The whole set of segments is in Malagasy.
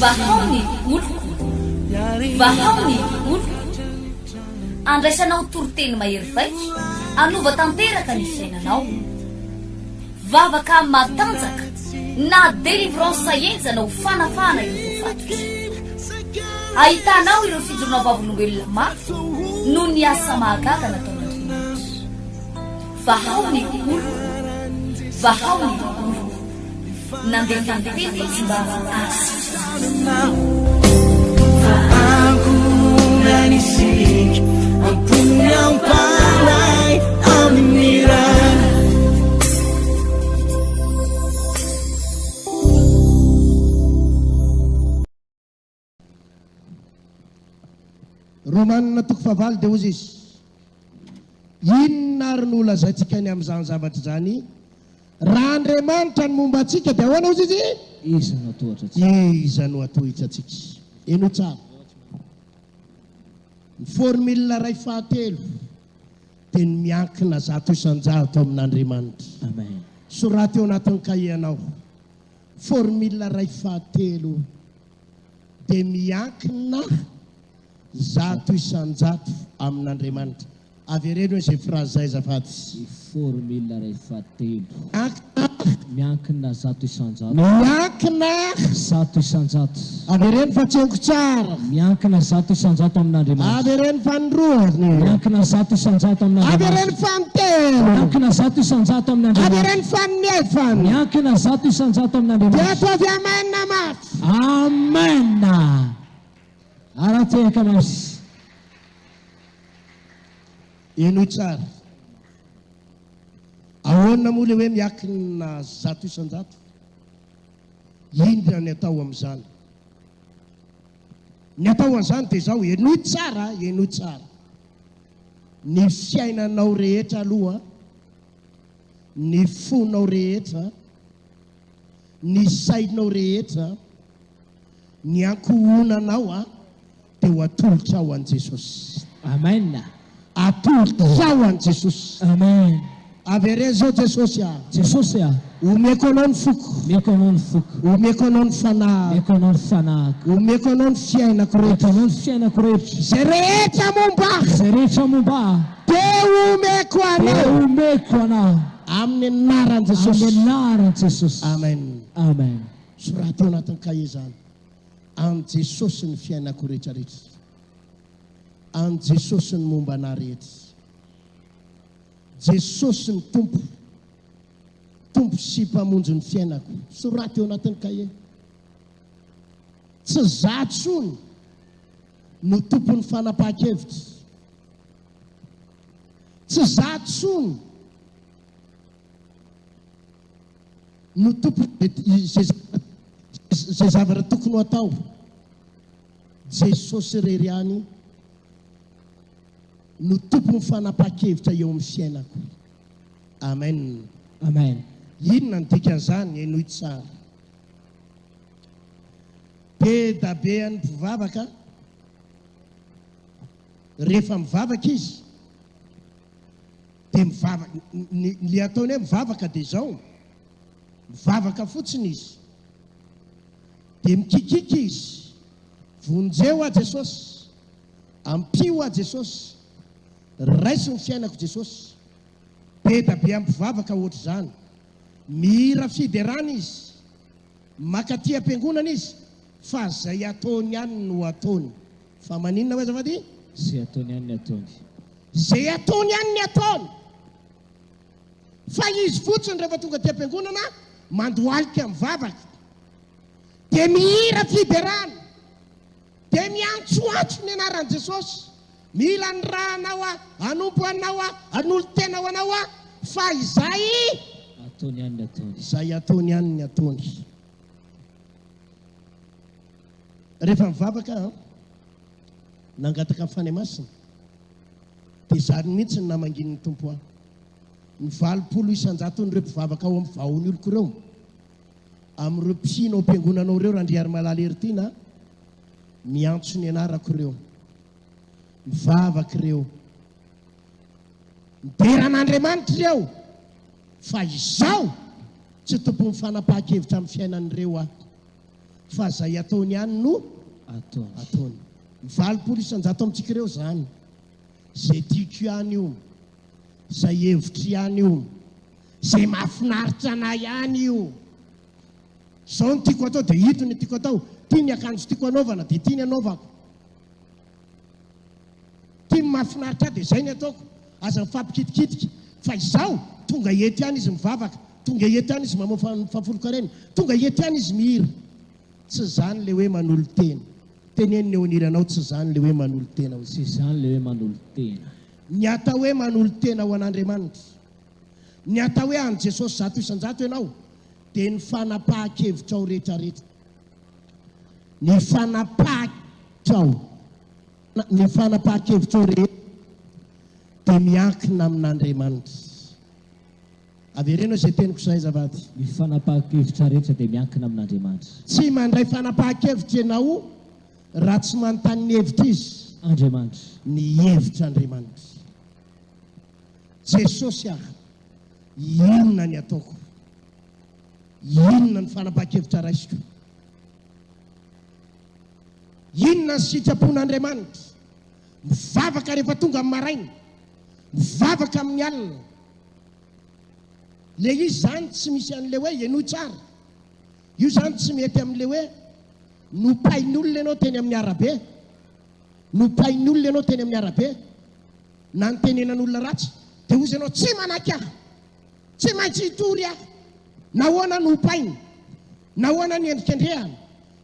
Vahao ny oloko, vahao ny oloko. Andraisanao toriteny mahery vaika hanova tanteraka ny fiainanao. Vavaka matanjaka na délivrance henjana ho fanafahana ireo voafatotra. Ahitanao ireo fijoroana vavolombelona mafy noho ny asa mahagaga nataon'Andriamanitra. Vahao ny oloko, vahao ny oloko. Nandefa ny teny izy mba hahasitrana Romanina toko fahavalo dia hozy izy, Inona ary no holazaintsika ny amin'izany zavatra izany? Raha Andriamanitra no momba antsika dia ahoana hozy izy? Iza no hatohitra antsika? Iza no hatohitra antsika? Henoy tsara. Ny formule iray fahatelo dia ny miankina 100% amin'Andriamanitra. Amen. Soraty eo anatin'ny kahie anao. Formule iray fahatelo dia miankina 100% amin'Andriamanitra. Avereno hoe izay phrase izay azafady. Ny formule iray fahatelo. Miankina. Miankina 100%. Miankina. 100%. Avereno fa tsy henoko tsara. Miankina 100% amin'Andriamanitra. Avereno fanindroany. Miankina 100% amin'Andriamanitra. Avereno fanintelony. Miankina 100% amin'Andriamanitra. Avereno faninefany. Miankina 100% amin'Andriamanitra. Dia ataovy amen mafy. Amen! Ara-tehaka mafy. Henoy tsara. Ahoana moa ilay hoe miankina 100%? Inona ny atao amin'izany? Ny atao an'izany dia izao, henoy tsara, henoy tsara. Ny fiainanao rehetra aloha, ny fonao rehetra, ny sainao rehetra, ny ankohonanao a, dia ho atolotrao an'i Jesosy. Amen. Atolotrao an'i Jesosy. Amen. Avereno izao, Jesosy a. Jesosy a. Omeko Anao ny foko. Omeko Anao ny foko. Omeko Anao ny fanahiko. Omeko Anao ny fanahiko. Omeko Anao ny fiainako rehetra. Omeko Anao ny fiainako rehetra. Izay rehetra momba ahy. Izay rehetra momba ahy. Dia omeko Anao. Dia omeko Anao. Amin'ny anaran'i Jesosy. Amin'ny anaran'i Jesosy. Amen. Amen. Soraty ao anatin'ny kahie izany. An'i Jesosy ny fiainako rehetra rehetra. An'i Jesosy ny momba anah rehetra. Jesosy ny Tompo. Tompo sy Mpamonjy ny fiainako. Soraty eo anatin'ny kahie. Tsy za tsony no tompon'ny fanapahan-kevitra. Tsy za tsony no tompon'ny izay zavatra tokony ho atao. Jesosy irery ihany no tompon'ny fanapahan-kevitra eo amin'ny fiainako. Amen. Amen. Inona ny dikan'izany? Henoy tsara. Be da be an'ny mpivavaka, rehefa mivavaka izy, dia mivavaka, ny, ny ataony hoe mivavaka dia izao, mivavaka fotsiny izy, dia mikikiky izy, vonjeo aho Jesosy, ampio aho Jesosy, raiso ny fiainako Jesosy. Be da be amin'ny mpivavaka ohatr'izany. Mihira fiderana izy, makaty am-piangonana izy, fa zay ataony ihany no ataony. Fa maninona hoe azafady? Zay ataony ihany ny ataony. Zay ataony ihany ny ataony. Fa izy fotsiny rehefa tonga aty am-piangonana mandohalika mivavaka. Dia mihira fiderana. Dia miantsoantso ny anaran'i Jesosy. Mila ny rànao aho, hanompo anao aho, hanolo-tena ho anao aho, fa izay. Ataony ihany ny ataony. Izay ataony ihany ny ataony. Rehefa nivavaka aho, nangataka ny Fanahy Masina, dia izany mihitsy no namangian'ny Tompo ahy. Ny 80 isan-jaton'ireo mpivavaka ao amin'ny vahoan'ny oloko ireo, amin'ireo mpino ao am-piangonanao ireo, Randriarimalala Heritiana, miantso ny anarako ireo, mivavaka ireo, midera an'Andriamanitra ireo, fa izao. Tsy tompon'ny fanapahan-kevitra amin'ny fiainan'ireo aho, fa izay ataony ihany no Ataony. ataony. 80% amintsika ireo izany. Izay tiako ihany io. Izay hevitro ihany io. Izay mahafinaritra anay ihany io. Izao no tiako atao dia ito no tiako atao. Ity ny akanjo tiako anaovana dia ity ny anaovako. Ity no mahafinaritra ahy dia izay ny ataoko. Aza mifampikitikitika. Fa izao, tonga eto ihany izy mivavaka, tonga eto ihany izy mamoa fahafolonkarena, tonga eto ihany izy mihira. Tsy izany ilay hoe manolo-tena. Teneno ny eo anilanao, tsy izany ilay hoe manolo-tena hoy. Tsy izany ilay hoe manolo-tena. Ny atao hoe manolo-tena ho an'Andriamanitra, ny atao hoe an'i Jesosy 100% ianao, dia ny fanapahan-kevitrao rehetrarehetra. Ny fanapahan-kevitrao, ny fanapahan-kevitrao rehetra dia miankina amin'Andriamanitra. Avereno izay teniko izay azafady. Ny fanapahan-kevitra rehetra dia miankina amin'Andriamanitra. Tsy mandray fanapahan-kevitra ianao raha tsy manontany ny hevitr'izy. Andriamanitra. Ny hevitr'Andriamanitra. Jesosy ah, inona ny ataoko? Inona ny fanapahan-kevitra raisiko? Inona ny sitrapon'Andriamanitra? Mivavaka rehefa tonga amin'ny maraina, mivavaka amin'ny alina. Le izy zany tsy misy an'le hoe henoy tsara. Io zany tsy mety amin'le hoe nopain'olona ianao teny amin'ny arabe. Nopain'olona ianao teny amin'ny arabe. Na nitenenan'olona ratsy. Dia hozy ianao tsy manaiky aho. Tsy maintsy hitory aho. Nahoana no opaina? Nahoana ny endrikendrehana?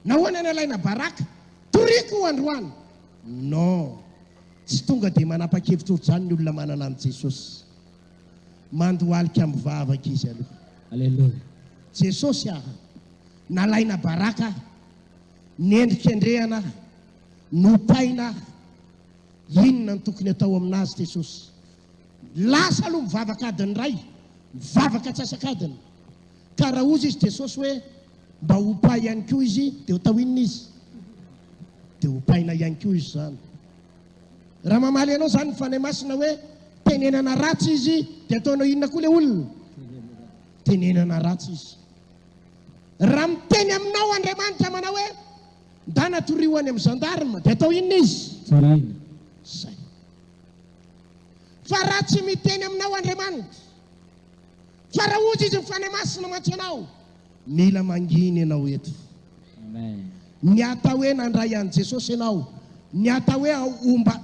Nahoana ny alaina baraka? Toriko io androany. Non. Tsy tonga dia manapa-kevitra ohatr'izany ny olona manana an'i Jesosy. Mandohalika mivavaka izy aloha. Aleloia. Jesosy ah! Nalaina baraka aho, nendrikendrehana aho, nopaina aho. Inona no tokony atao aminazy Jesosy? Lasa aloha mivavaka adiny iray, mivavaka atsasak'adiny. Ka raha hozy izy Jesosy hoe mba hopay ihany koa izy dia ho tao inona izy? Dia hopaina ihany koa izy izany. Raha mamaly anao izany ny Fanahy Masina hoe tenenana ratsy izy dia ataonao inona koa ilay olona? Tenenana ratsy izy. Raha miteny aminao Andriamanitra manao hoe ndana torio any amin'ny gendarme dia atao inona izy? Toriana. Zay. Fa raha tsy miteny aminao Andriamanitra, fa raha hozy izy ny Fanahy Masina mantsy anao, mila mangina ianao eto. Amen. Ny atao hoe nandray an'i Jesosy ianao, ny atao hoe ao omba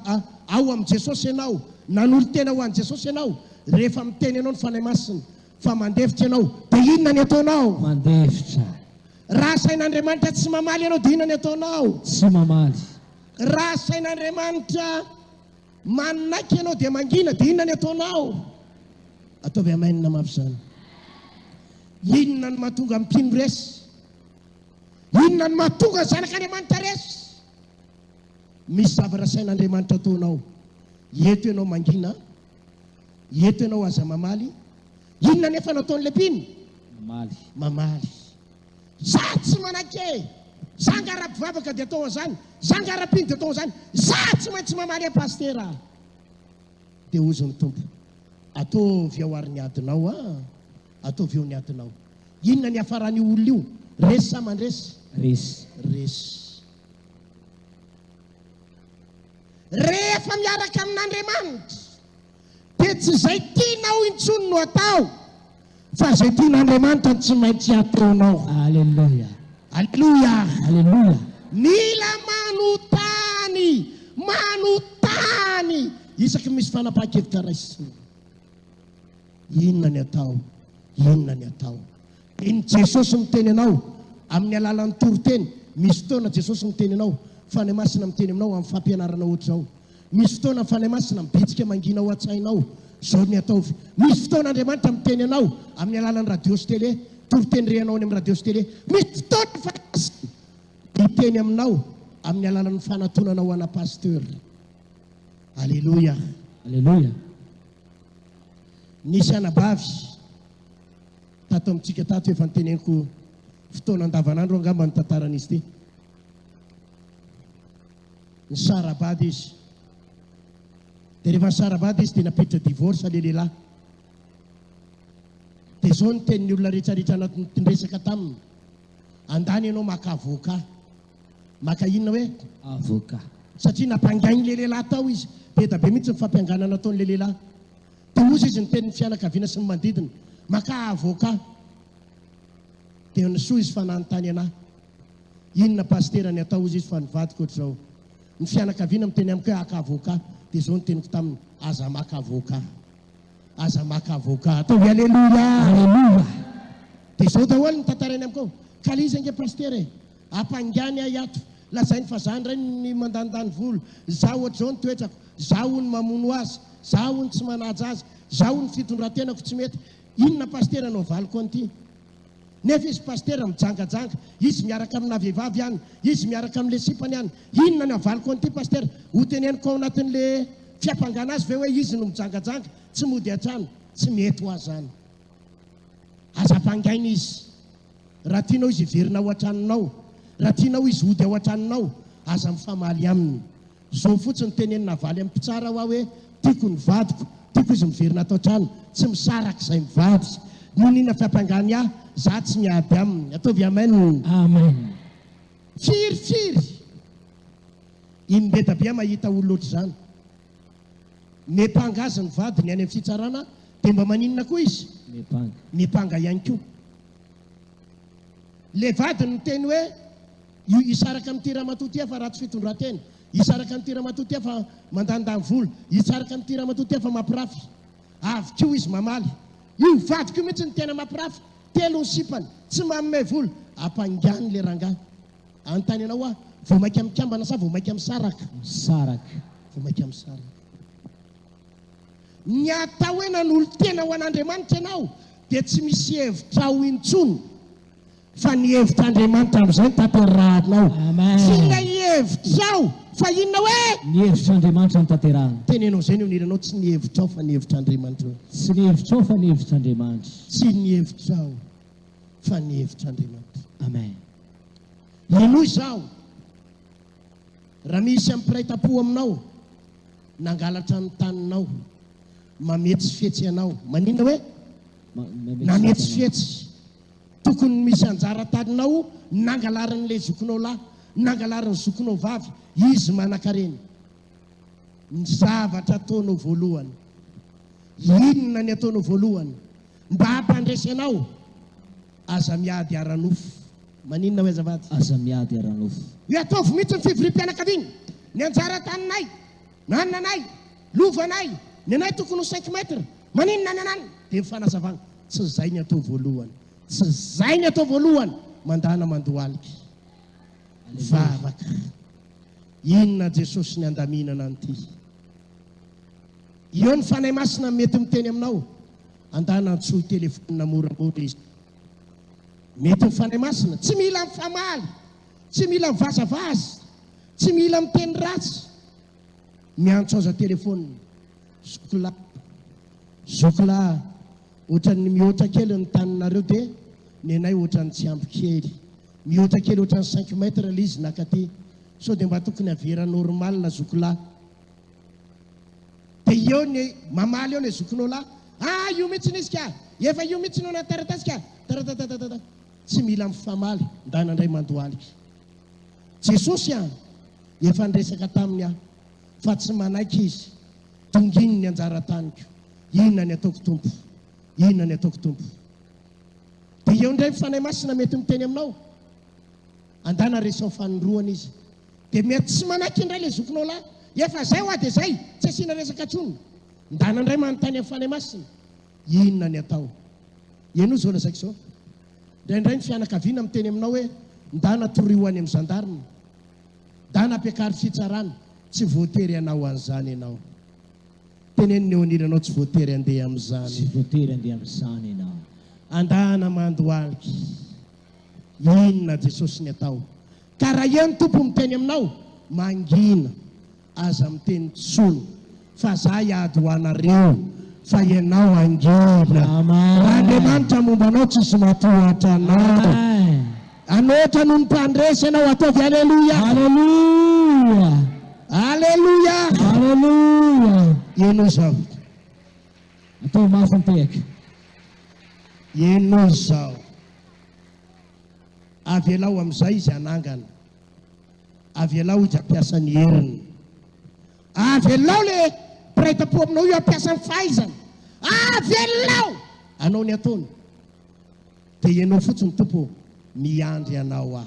ao amin'i Jesosy ianao, nanolo-tena ho an'i Jesosy ianao, rehefa miteny anao ny Fanahy Masina fa mandefitra ianao, dia inona ny ataonao? Mandefitra. Raha asain'Andriamanitra tsy mamaly ianao, dia inona ny ataonao? Tsy mamaly. Raha asain'Andriamanitra manaiky ianao dia mangina, dia inona ny ataonao? Ataovy amen mafy izany. Inona no mahatonga ny mpino resy? Inona no mahatonga ny zanak'Andriamanitra resy? Misy zavatra asain'Andriamanitra ataonao. Eto ianao mangina, eto ianao aza mamaly. Inona nefa no ataon'ilay mpino? Mamaly. Mamaly. Za tsy manaiky e! Za nga raha mpivavaka dia atao an'izany? Za nga raha mpino dia atao an'izany? Za tsy maintsy mamaly e Pasitera a! Dia hozy ny Tompo, Ataovy ao ary ny adinao a! Ataovy eo ny adinao. Inona ny hiafaran'io olona io? Resy sa mandresy? Resy. Resy. Rehefa miaraka amin'Andriamanitra dia tsy izay tianao intsony no atao fa izay tian'Andriamanitra no tsy maintsy ataonao. Aleloia. Aleloia. Aleloia. Mila manotany, manotany isaky ny misy fanapahan-kevitra raisina. Inona ny atao? Inona ny atao? Iny Jesosy miteny anao amin'ny alalan'ny toriteny. Misy fotoana Jesosy miteny anao, Fanahy Masina miteny aminao amin'ny fampianarana ohatr'izao. Misy fotoana Fanahy Masina mibitsika mangina ao an-tsainao, izao ny ataovy. Misy fotoana Andriamanitra miteny anao amin'ny alalan'ny radio sy télé, toriteny re anao any amin'ny radio sy télé. Misy fotoana Fanahy Masina miteny aminao amin'ny alalan'ny fanatonanao ana pasteur. Aleloia. Aleloia. Nisy anabavy tato amintsika tato efa noteneniko fotoana andavanandro angamba ny tantaran'izy ity. Nisara-bady izy. Dia rehefa nisara-bady izy dia nampiditra divorce ilay lehilahy. Dia izao ny tenin'ny olona rehetrarehetra anatin'ny niresaka taminy, Andany ianao maka avocat. Maka inona hoe? Avocat. Satria nampangain'ilay lehilahy tao izy. Be da be mihitsy ny fampiangana nataon'ilay lehilahy. Dia hozy izy niteny ny fianakaviana sy ny manodidina, Makà avocat. Dia nisoa izy fa nanontany anà. Inona pasitera ny atao hozy izy fa ny vadiko ohatr'izao. Ny fianakaviana miteny amiko hoe haka avocat. Dia izao ny teniko taminy, Aza maka avocat. Aza maka avocat. Ataovy Aleloia! Aleloia! Dia izao daholo ny tantarainy amiko ao. Ka le izy ange pasitera e! Ampangany ahy ato. Lazainy fa za indray ny mandanindany vola. Za ohatr'izao ny toetrako. Za hono mamono azy. Za hono tsy manaja azy. Za hono fitondrantenako tsy mety. Inona pasitera no avaliko an'ity? Nefa izy pasitera mijangajanga. Izy miaraka amina vehivavy any. Izy miaraka amin'le sipany any. Inona ny avaliko an'ity pasitera? Hoteneniko ao anatin'le fiampangana azy ve hoe izy no mijangajanga, tsy mody an-trano? Tsy mety ho ahy zany. Aza ampangaina izy. Raha tianao izy hiverina ao an-tranonao, raha tianao izy hody ao an-tranonao, aza mifamaly aminy. Zao fotsiny tenenina avaly amin'ny mpitsara hoa hoe tiako ny vadiko, tiako izy miverina ato an-trano, tsy misaraka izay mivady. N'inon'inona fiampangany ahy, za tsy miady aminy. Ataovy amen. Amen. Firy firy imbeda be aho mahita olona ohatr'izany. Miampanga azy ny vadiny any amin'ny fitsarana dia mba maninona koa izy? Miampanga. Miampanga ihany koa. Ilay vadiny miteny hoe io hisaraka amin'ity ramatoa ity aho fa ratsy fitondran-tena, hisaraka amin'ity ramatoa ity aho fa mandanindany vola, hisaraka amin'ity ramatoa ity aho fa mampirafy. Avy koa izy mamaly. Io vadiko io mihitsy no tena mampirafy, telo ny sipany, tsy manome vola. Ampangany ilay rangahy. Anontany anao aho, vao maika mikambana sa vao maika misaraka? Misaraka. Vao maika misaraka. Ny atao hoe nanolo-tena ho an'Andriamanitra ianao dia tsy misy hevitrao intsony fa ny hevitr'Andriamanitra amin'izay no tanterahinao. Amen. Tsy ilay hevitrao fa inona hoe? Ny hevitr'Andriamanitra no tanterahina. Teneno amin'izay ny eo anilanao, tsy ny hevitrao fa ny hevitr'Andriamanitra. Tsy ny hevitrao fa ny hevitr'Andriamanitra. Tsy ny hevitrao fa ny hevitr'Andriamanitra. Amen. Henoy izaho, raha misy amin'ny mpiray tampo aminao nangalatra ny taninao, mametsifetsy anao. Maninona hoe? Nametsifetsy. Tokony misy anjara taninao nangalarin'ilay zokinao lahy, nangalarin'ny zokinao vavy, izy manankarena. Ny zavatra ataonao voalohany, inona ny ataonao voalohany mba hampandresy anao? Aza miady ara-nofo. Maninona hoe azafady? Aza miady ara-nofo. Hoe ataovy mihitsy ny fivoriam-pianakaviana, ny anjara taninay, nananay, lovanay, ny anay tokony ho cinq mètres, maninona ny anany? Dia ny fanazavana, tsy izay ny atao voalohany, tsy izay ny atao voalohany, mandana mandohalika, mivavaka. Inona Jesosy ny andaminana an'ity? Eo ny Fanahy Masina mety miteny aminao, andana antsoy telefonina moramora izy. Mety ny Fanahy Masina, tsy mila mifamaly, tsy mila mivazavaza, tsy mila miteny ratsy. Miantso azy an-telefonina, zoky lahy, zoky lahy, ohatran'ny mihoatra kely ny taninareo dia nenay ohatran'ny tsy ampy kely. Mihoatra kely ohatran'ny cinq mètres ilay izy nakaty. Sao dia mba tokony avera normal zoky lahy. Dia eo ny mamaly eo ilay zokinao lahy, ah io mihitsy izy ka, efa io mihitsy no anaty taratasy ka, taratatata. Tsy mila mifamaly, ndana indray mandohalika. Jesosy an, efa niresaka taminy aho, fa tsy manaiky izy, donginy ny anjara taniko, inona ny ataoko Tompo, inona ny ataoko Tompo. Dia eo indray ny Fanahy Masina mety miteny aminao, andana resao fanindroany izy. Dia mety tsy manaiky indray ilay zokinao lahy. Efa zay hoa dia zay, tsy asiana resaka intsony. Ndana indray manontany amin'ny Fanahy Masina, inona ny atao? Henoy izao lazaiko izao. Indraindray ny fianakaviana miteny aminao hoe, ndana torio any amin'ny zandarma. Ndana ampiakaro fitsarana. Tsy voatery hanao an'izany ianao. Teneno ny eo anilanao tsy voatery handeha amin'izany. Tsy voatery handeha amin'izany ianao. Andana mandohalika. Inona Jesosy ny atao? Ka raha eo ny Tompo miteny aminao, mangina, aza miteny tsony, fa za hiady ho anareo, fa ianao hangina. Raha Andriamanitra momba anao tsisy matohatra anao. Anoatra noho ny mpandresy ianao, ataovy Aleloia. Aleloia. Aleloia. Aleloia. Henoy izao. Ataovy mafy ny tehaka. Henoy izao. Avelao amin'izay izy hanangana. Avelao izy hampiasa ny heriny. Avelao le mpiray tampo aminao io hampiasa ny fahaizany. Avelao hanao ny ataony. Dia ianao fotsiny Tompo ô, miandry Anao aho.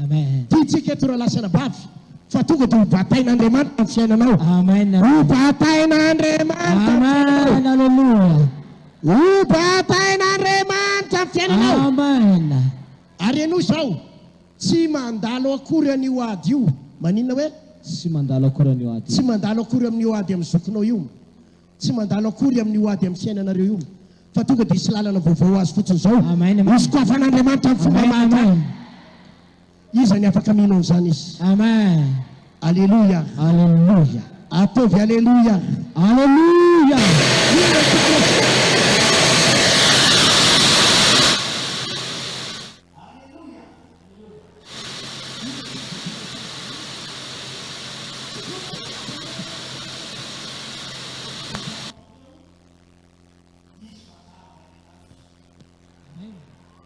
Amen. Tiantsika eto rahalahy sy anabavy fa tonga dia ho batain'Andriamanitra ny fiainanao. Amen. Ho batain'Andriamanitra ny fiainanao. Amen. Alléluia. Ho batain'Andriamanitra ny fiainanao. Amen. Ary henoy izao, tsy mandalo akory an'io ady io. Maninona hoe? Tsy mandalo akory an'io ady Tsy io. mandalo akory amin'io ady amin'ny zokinao io. Tsy mandalo akory amin'io ady amin'ny fiainanareo io. Fa tonga dia hisy lalana vaovao ho azy fotsiny izao. Amen, amen. Hosokafan'Andriamanitra amin'ny fomba Amen, mahagaga. amen. Iza ny afaka mino an'izany izy? Amen. Aleloia. Aleloia. Ataovy aleloia. Aleloia. Inona no tokony hatao?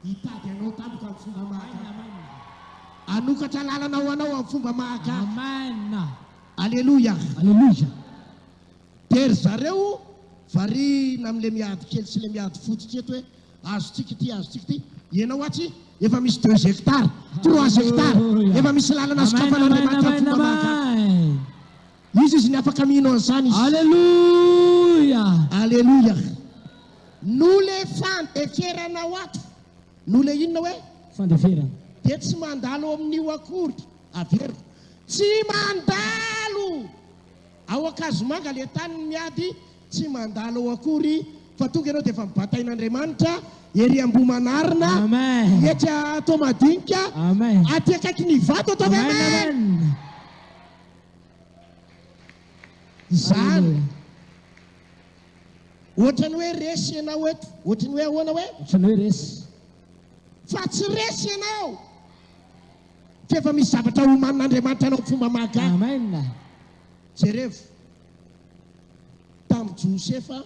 Hitady anao tampoka amin'ny fomba mahagaga. Hanokatra lalana ho anao amin'ny fomba mahagaga. Amen. Aleloia. Aleloia. Dia ry zareo variana amin'ilay miady kely sy ilay miady fototra eto hoe azontsika ity, azontsika ity. Ianao atsy efa misy deux hectares, trois hectares, efa misy lalana Amen, amen, sokafan'Andriamanitra amin'ny amen, fomba mahagaga. amen. Iza izy ny afaka mino an'izany izy? Aleloia. Aleloia. No le fandeferanao ato, no le inona hoe? Fandeferana. Dia tsy mandalo amin'io akory. Averiko. Tsy mandalo! Ao Ankazomanga le tany ny miady, tsy mandalo ao akory fa tonga ianao dia efa mibatain'Andriamanitra ery Ambohimanarina, Amen. etsy Toamadinika, Amen. aty akaikin'Ivato ataovy Amen, amen! amen. Izany. Ohatran'ny hoe resy ianao eto. Ohatran'ny hoe ahoana hoe? Ohatran'ny hoe resy. Fa tsy resy ianao. Fa efa misy zavatra omanin'Andriamanitra anao fomba mahagaga. Amen. Jerevo. Tamin'i Josefa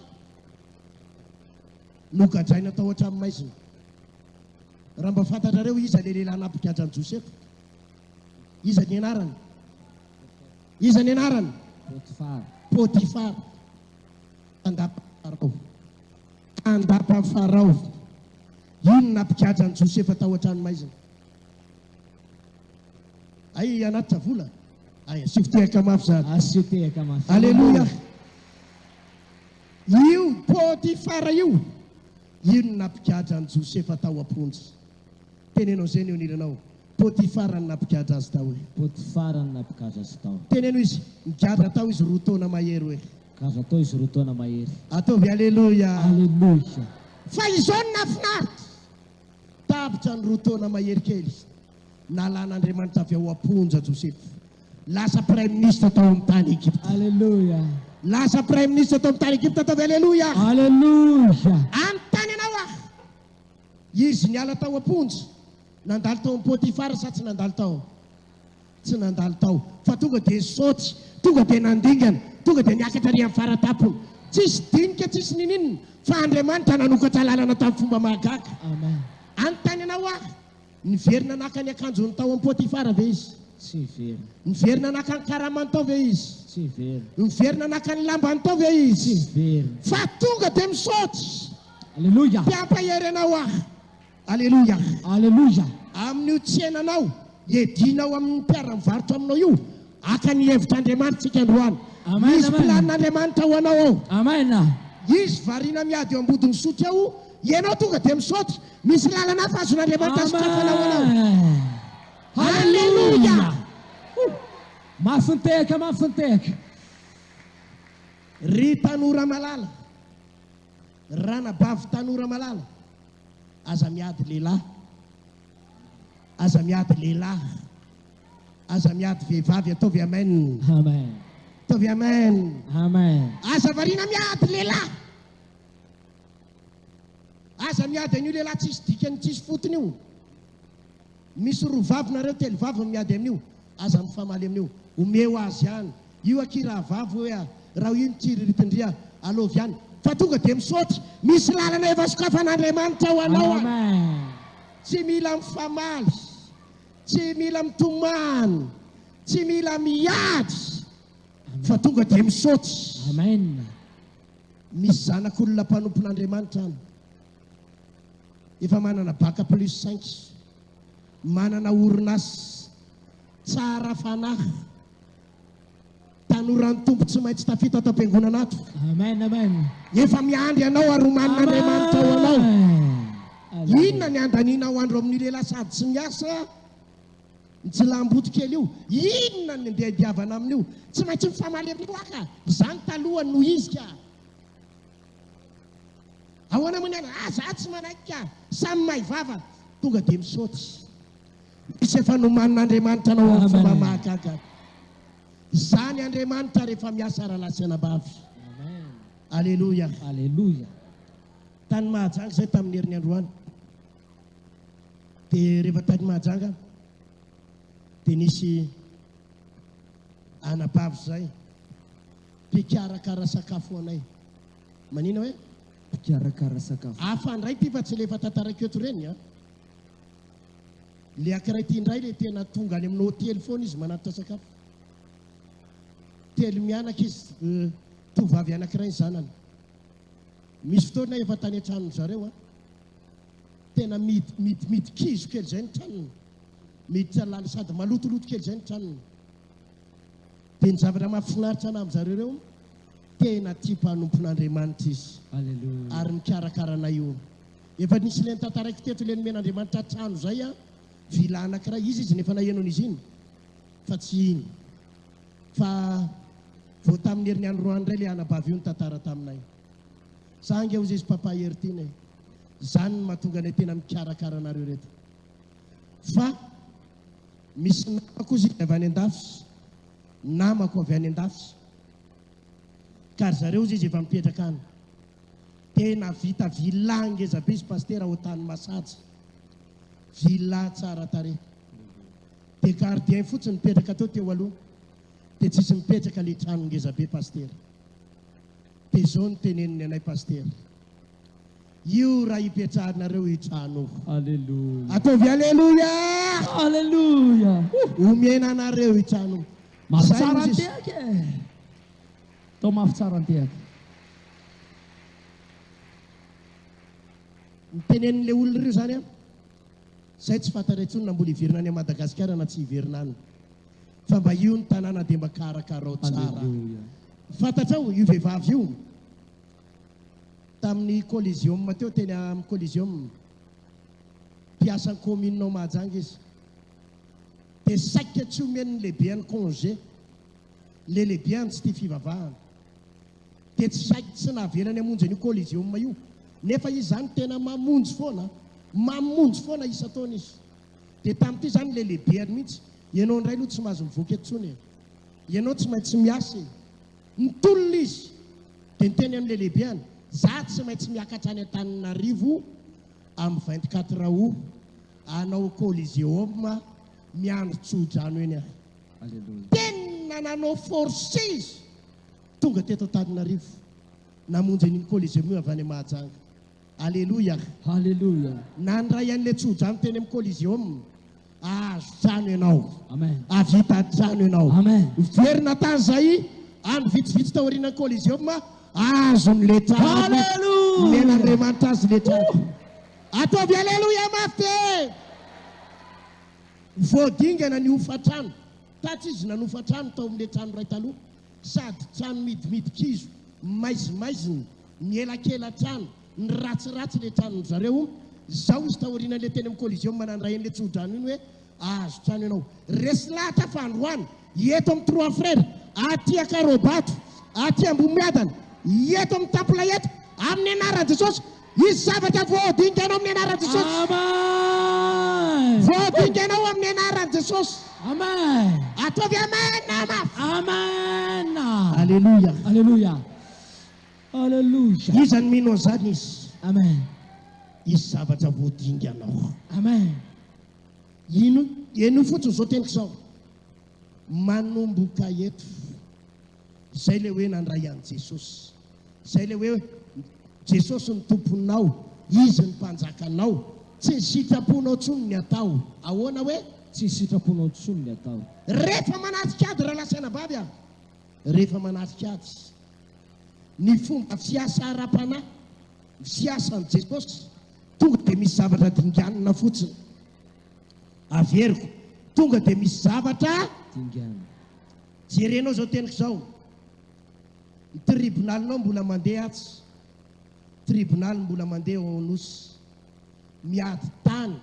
nogadraina tao an-tranomaizina. Raha mba fantatrareo iza ilay lehilahy nampigadra an'i Josefa? Iza ny anarany? Iza ny anarany? Potifara. Potifara. Tandapa Farao. Tandapa Farao. Io no nampigadra an'i Josefa tao an-tranomaizina. Ay, hanatitra vola. Ay, asio tehaka mafy zany. Asio tehaka mafy. Aleloia. Io Potifara io, io no nampigadra an'i Josefa tao am-ponja. Teneno an'izay ny eo anilanao. Potifara no nampigadra azy tao e. Potifara no nampigadra azy tao. Teneno izy, nigadra tao izy roa taona mahery hoe. Gadra tao izy roa taona mahery. Ataovy Aleloia. Aleloia. Fa izao no nahafinaritra. Tapitra ny roa taona mahery kely, nalan'Andriamanitra avy ao am-ponja Josefa. Lasa praiminisitra tao amin'ny tany Egypta. Aleloia. Lasa praiminisitra tao amin'ny tany Egypta, ataovy Aleloia. Aleloia. Anontany anao aho. Izy niala tao am-ponja, nandalo tao amin'i Potifara sa tsy nandalo tao? Tsy nandalo tao, fa tonga dia nisaoty, tonga dia nandingana, tonga dia niakatra ary amin'ny fara-tampony. Tsisy dinika, tsisy ninininona, fa Andriamanitra nanokatra lalana tamin'ny fomba mahagaga. Amen. Anontany anao aho, niverina naka ny akanjony tao amin'i Potifara ve izy? Tsy niverina. Niverina naka ny karamany tao ve izy? Tsy niverina. Niverina naka ny lambany tao ve izy? Tsy niverina. Fa tonga dia misaoty. Aleloia. Te hampahery anao aho. Aleloia. Aleloia. Amin'io tsenanao iadianao amin'ny mpiara-mivarotra aminao io, haka ny hevitr'Andriamanitra isika androany. Amen, Misy amen. planin'Andriamanitra ho anao ao. Amen. Izy variana miady eo ambodin'ny sotro eo, ianao tonga dia misaoty. Misy lalana hafa azon'Andriamanitra sokafana ho anao. Amen. Aleloia. Mafy ny tehaka, mafy ny tehaka. Ry tanora malala, Ranabavy tanora malala, aza miady lehilahy, aza miady lehilahy, aza miady vehivavy, ataovy amen. Amen. Ataovy amen. Amen. Aza variana miady lehilahy. Aza miady an'io lehilahy tsisy dikany tsisy fotony io. Misy roa vavy nareo telo vavy no miady amin'io, aza mifamaly amin'io, omeo azy ihany, io akia rahavavy hoe a, raha io ny tsiriritin-dry a, alaovy ihany. Fa tonga dia misaotra. Misy lalana efa sokafan'Andriamanitra ho anao any. Amen. Tsy mila mifamaly, tsy mila mitomany, tsy mila miady, fa tonga dia misaotra. Amen. Misy zanak'olona mpanompon'Andriamanitra any. Efa manana bac plus cinq, manana orinasa, tsara fanahy. Tanoran'ny Tompo tsy maintsy tafita ato am-piangonana ato. Amen amen. Efa miandry anao ary omanin'Andriamanitra ho anao. Amen. Inona ny andanianao andro amin'io lehilahy sady tsy miasa, mitsilam-boto kely io? Inona ny andeha hidiavana amin'io? Tsy maintsy mifamaly amin'io aho ka! Izany taloha no izy ka! Ahoana moa ny anao? Ah, za tsy manaiky ka! Samy mahay vava, tonga dia misaoty. Misy efa nomanin'Andriamanitra anao amin'ny fomba mahagaga. Izany Andriamanitra rehefa miasa rahalahy sy anabavy. Aleloia. Aleloia. Tany Mahajanga izay tamin'ny herin'ny androany. Dia rehefa tany Mahajanga dia nisy anabavy izay mpikarakara sakafo ho anay. Manina hoe? Mpikarakara sakafo. Hafa indray ity fa tsy ilay efa tantaraiko eto ireny an. Le ankiray ty indray le tena tonga any amin'ny hotely foana izy manatitra sakafo. Telo mianaka izy, tovovavy anankiray ny zanany. Misy fotoana efa tany an-tranon-dry zareo an. Tena midy midy midy kizo kely izay ny tranony. Miditra lalina sady malotoloto kely izay ny tranony. Dia ny zavatra mahafinaritra anà amin-dry zareo ireo, tena tia mpanompon'Andriamanitra izy. Alléluia. Ary mikarakara anay io. Efa nisy le notantaraiko teto le nomen'Andriamanitra trano zay an, villa anakiray, iza izy no efa naheno an'izy iny? Fa tsy iny. Fa vao tamin'ny herin'ny androany indray le anabavy io nitantara taminay. Za ange hozy izy papa Heritiana e, zany no mahatonga anay tena mikarakara anareo reto. Fa misy namako hozy izy avy any andafy, namako avy any andafy, ka ry zareo hozy izy efa mipetraka any. Tena vita villa ngeza be izy Pasitera ao tany Masaja. Villa tsara tarehy. Dia gardien fotsiny nipetraka teo teo aloha. Dia tsisy mipetraka le trano ngeza be Pasitera. Dia zao no teneniny anay Pasitera. Io raha ipetrahanareo io trano io. Aleloia. Ataovy Aleloia! Aleloia! Omena anareo io trano io. Mafy Zay tsara hozy ny izy. tehaka e! Atao mafy tsara ny tehaka. Ny tenenin'ilay olona ireo izany an, izay tsy fantatra intsony na mbola hiverina any Madagasikara na tsy hiverina any. Fa mba io ny tanàna dia mba karakarao tsara. Alléluia. Fantatrao io vehivavy io tamin'ny Coliseum teo teny amin'ny Coliseum. Mpiasan'ny commune ao Mahajanga izy. Dia saika tsy omen'ny lehibeany congé. Ilay lehibeany tsy tia fivavahana. Dia tsy saiky tsy navelany hamonjy an'io Coliseum io. Nefa izy izany tena mamonjy foana, mamonjy foana isan-taona izy. Dia tamin'ity izany ilay lehibeany mihitsy, ianao indray aloha tsy mahazo mivoaka eto intsony e. Ianao tsy maintsy miasa e. Nitolona izy. Dia niteny amin'ilay lehibeany, za tsy maintsy miakatra any Antananarivo amin'ny 24 août hanao Coliseum miandry tso-drano eny aho. Alléluia. Tena nanao force izy. Tonga teto Antananarivo namonjy an'iny Coliseum io avy any Mahajanga. Aleloia. Haleloia. Nandray an'ilay tsodrano teny amin'ny Coliseum. Ahazo trano ianao. Amen. Hahavita trano ianao. Amen. Miverina tany zay andro vitsivitsy taorian'ny Coliseum, azony le trano. Haleloia. Nomen'Andriamanitra azy le trano. Ataovy aleloia mafy e! Voadingana ny hofantrano. Tatsy izy nanofa trano tao amin'ilay trano iray taloha. Sady trano midimidy kizo, maizimaizina, mielakela-trano, ny ratsiratsy ilay tranon-dry zareo. Izao izy taorianan'ilay teny amin'ny Coliseum nandray an'ilay tsodrano iny hoe ahazo trano ianao. Resy lahatra fa androany, eto amin'ny Trois Frères, aty Ankarobato, aty Ambohimiadana, eto amin'ny Tampolay eto, amin'ny anaran'i Jesosy, hisy zavatra voadinganao amin'ny anaran'i Jesosy. Amen. Voadinganao amin'ny anaran'i Jesosy. Amen. Ataovy amen mafy. Amen. Aleloia. Aleloia. Aleloia. Iza no mino an'izany izy? Amen. Hisy zavatra voadinganao. Amen. Ino, henoy fotsiny izao teniko izao. Manomboka eto. Izay ilay hoe nandray an'i Jesosy. Izay ilay hoe. Jesosy no Tomponao, Izy ny Mpanjakanao. Tsy ny sitraponao intsony ny atao. Ahoana hoe? Tsy ny sitraponao intsony ny atao. Rehefa manatrika ady rahalahy sy anabavy a! Rehefa manatrika ady. Ny fomba fiasa ara-panahy, ny fiasan'i Jesosy, tonga dia misy zavatra dinganina fotsiny. Averiko, tonga dia misy zavatra Dinganina. Jerenao izao teniko izao. Ny tribonalinao mbola mandeha atsy. Tribonaly mbola mandeha ao Anosy. Miady tany,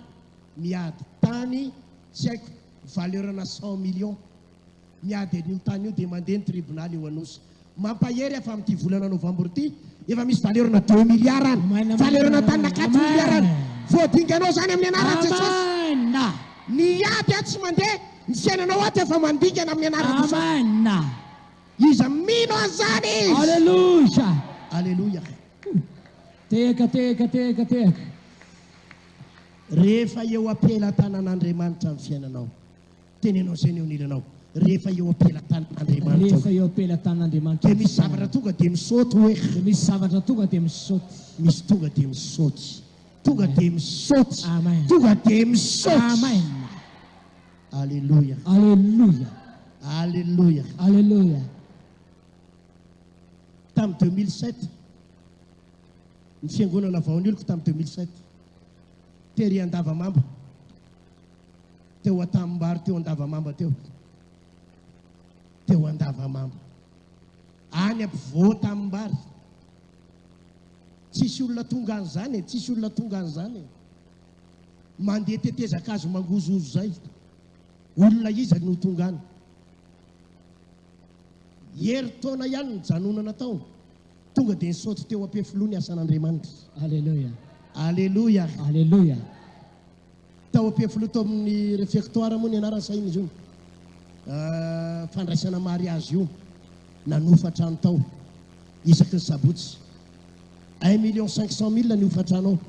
miady tany, tsy haiko, valeur-na 100 millions. Miady an'io tany io dia mandeha ny tribonaly eo Anosy. Mampahery aho fa amin'ity volana novambra ity, efa misy valeur-na deux milliards any. Valeur-na tany-na quatre milliards any. Voadinganao izany amin'ny anaran'i Jesosy. Ny ady atsy mandeha, ny fiainanao ato efa mandingana amin'ny anaran'i Jesosy. Iza mino an'izany izy? Aleloia! Aleloia! Tehaka, tehaka, tehaka, tehaka. Rehefa eo am-pelatanan'Andriamanitra ny fiainanao, teneno an'izay ny eo anilanao, rehefa eo am-pelatanan'Andriamanitra Rehefa eo am-pelatanan'Andriamanitra dia ny misy zavatra fiainanao. tonga dia misaoty hoe. Dia misy zavatra tonga dia misaoty. Misy tonga dia misaoty. Tonga dia Amen. misaoty. Amen. Tonga dia misaoty. Amen. Aleloia. Aleloia. Aleloia. Aleloia. Tamin'ny 2007, ny fiangonana vao nioloko tamin'ny 2007, tery Andavamamba, teo Antanimbary teo Andavamamba teo, teo Andavamamba, any ampovoan-tanimbary. Tsisy olona tonga any zany e, tsisy olona tonga any zany e. Mandeha tetezan-kazo mangozohozo zay. Olona iza no tonga any? Herintaona ihany nijanonana tao, tonga dia nisaoty teo am-pefiloha ny asan'Andriamanitra. Aleloia. Aleloia. Aleloia. Tao am-pefiloha tao amin'ny réfectoire moa ny anarany sa inona izy io? Fandraisana mariazy io. Nanofa trano tao isaky ny sabotsy. Un million 500 mille ny hofantrano ao.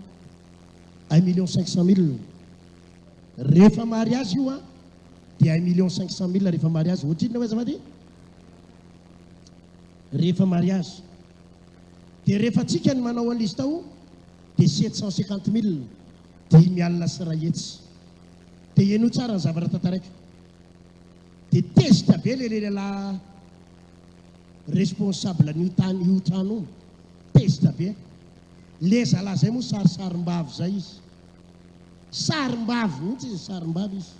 Un million 500 mille. Rehefa mariazy io an, dia un million 500 mille rehefa mariazy. Ohatrinona hoe azafady? Rehefa mariazy. Dia rehefa tsika ny manao an'izy tao dia 750 mille, 550. Dia henoy tsara ny zavatra tantaraiko. Dia tezitra be ilay lehilahy responsable an'io tany io trano io. Tezitra be. Le zalahy zay moa sarisarim-bavy zay izy. Sarim-bavy mihitsy izy, sarim-bavy izy.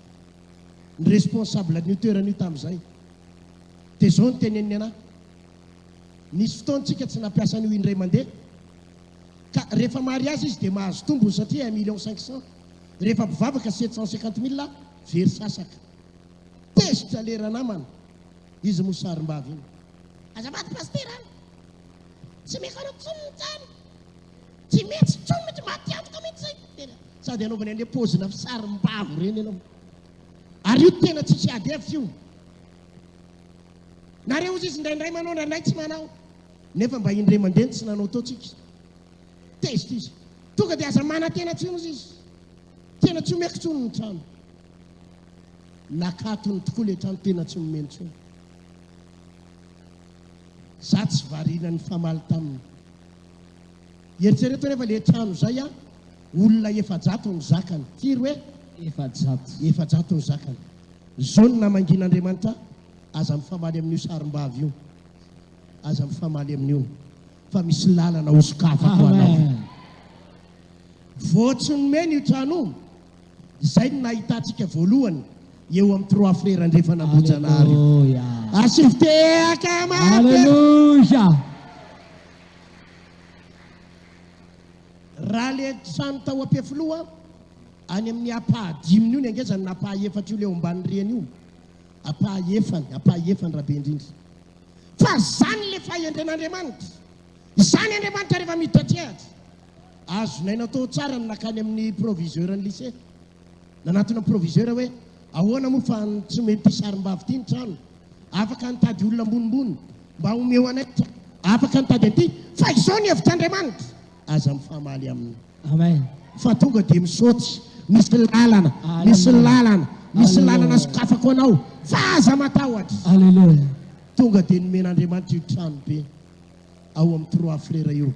Ny responsable an'io toerana io tamin'izay. Dia zao no teneniny anah. Nisy fotoana tsika tsy nampiasa an'io indray mandeha. Ka rehefa mariazy izy dia mahazo tombony satria un million 500. Rehefa mpivavaka 750 mille very sasaka. Tezitra le ranamana. Izy moa sarim-bavy iny. Azafady pasitera an! Tsy meko anao tsony ny tsany. Tsy mety tsony mihitsy, maty antoka mihitsy zay. Tena sady anaovany an'le paozina sarim-bavy ireny ianao. Ary io tena tsisy ady hevitra io. Nareo ozy izy indraindray manao, indraindray tsy manao. Nefa mba indray mandeha no tsy nanao tao tsika. Tezitra izy. Tonga dia aza manantena tsony ozy izy. Tena tsy omeko tsony ny trano. Nakatony tokoa le trano tena tsy nomeny tsony. Za tsy variana nifamaly taminy. Eritrereto anefa le trano zay an, olona 400 no zakany. Firy hoe? 400. 400 no zakany. Zao no namangian'Andriamanitra ahy, aza mifamaly amin'io sarimbavy io. Aza mifamaly amin'io. Fa misy lalana hosokafako anao. Amen. Vao tsy nomena io trano io, izay no nahitantsika voalohany eo amin'ny Trois Frères Andrefan'Ambohijanahary io. Aleloia. Asivo tehaka mafy. Aleloia. Raha le trano tao Ampefiloha, any amin'ny ampahadiminy io ny angezany na ampahaefatra io le eo ambany rihana io, ampahefany, ampahefany raha be indrindra. Fa zany le fahendren'Andriamanitra. Izany Andriamanitra rehefa miditra an-tsehatra. Azonay natao tsara ny nakany amin'ny proviseur ny lycée. Nanatona ny proviseur hoe, ahoana moa fa tsy omen'ity sarimbavy ity ny trano? Afaka nitady olona ambonimbony mba omeo anay ny trano. Afaka nitady an'ity. Fa izao ny hevitr'Andriamanitra. Aza mifamaly aminy. Amen. Fa tonga dia misaoty. Misy lalana, misy lalana, misy lalana sokafako anao. Fa aza matahotra. Alléluia. Tonga dia nomen'Andriamanitra io trano be ao amin'ny Trois Frères io.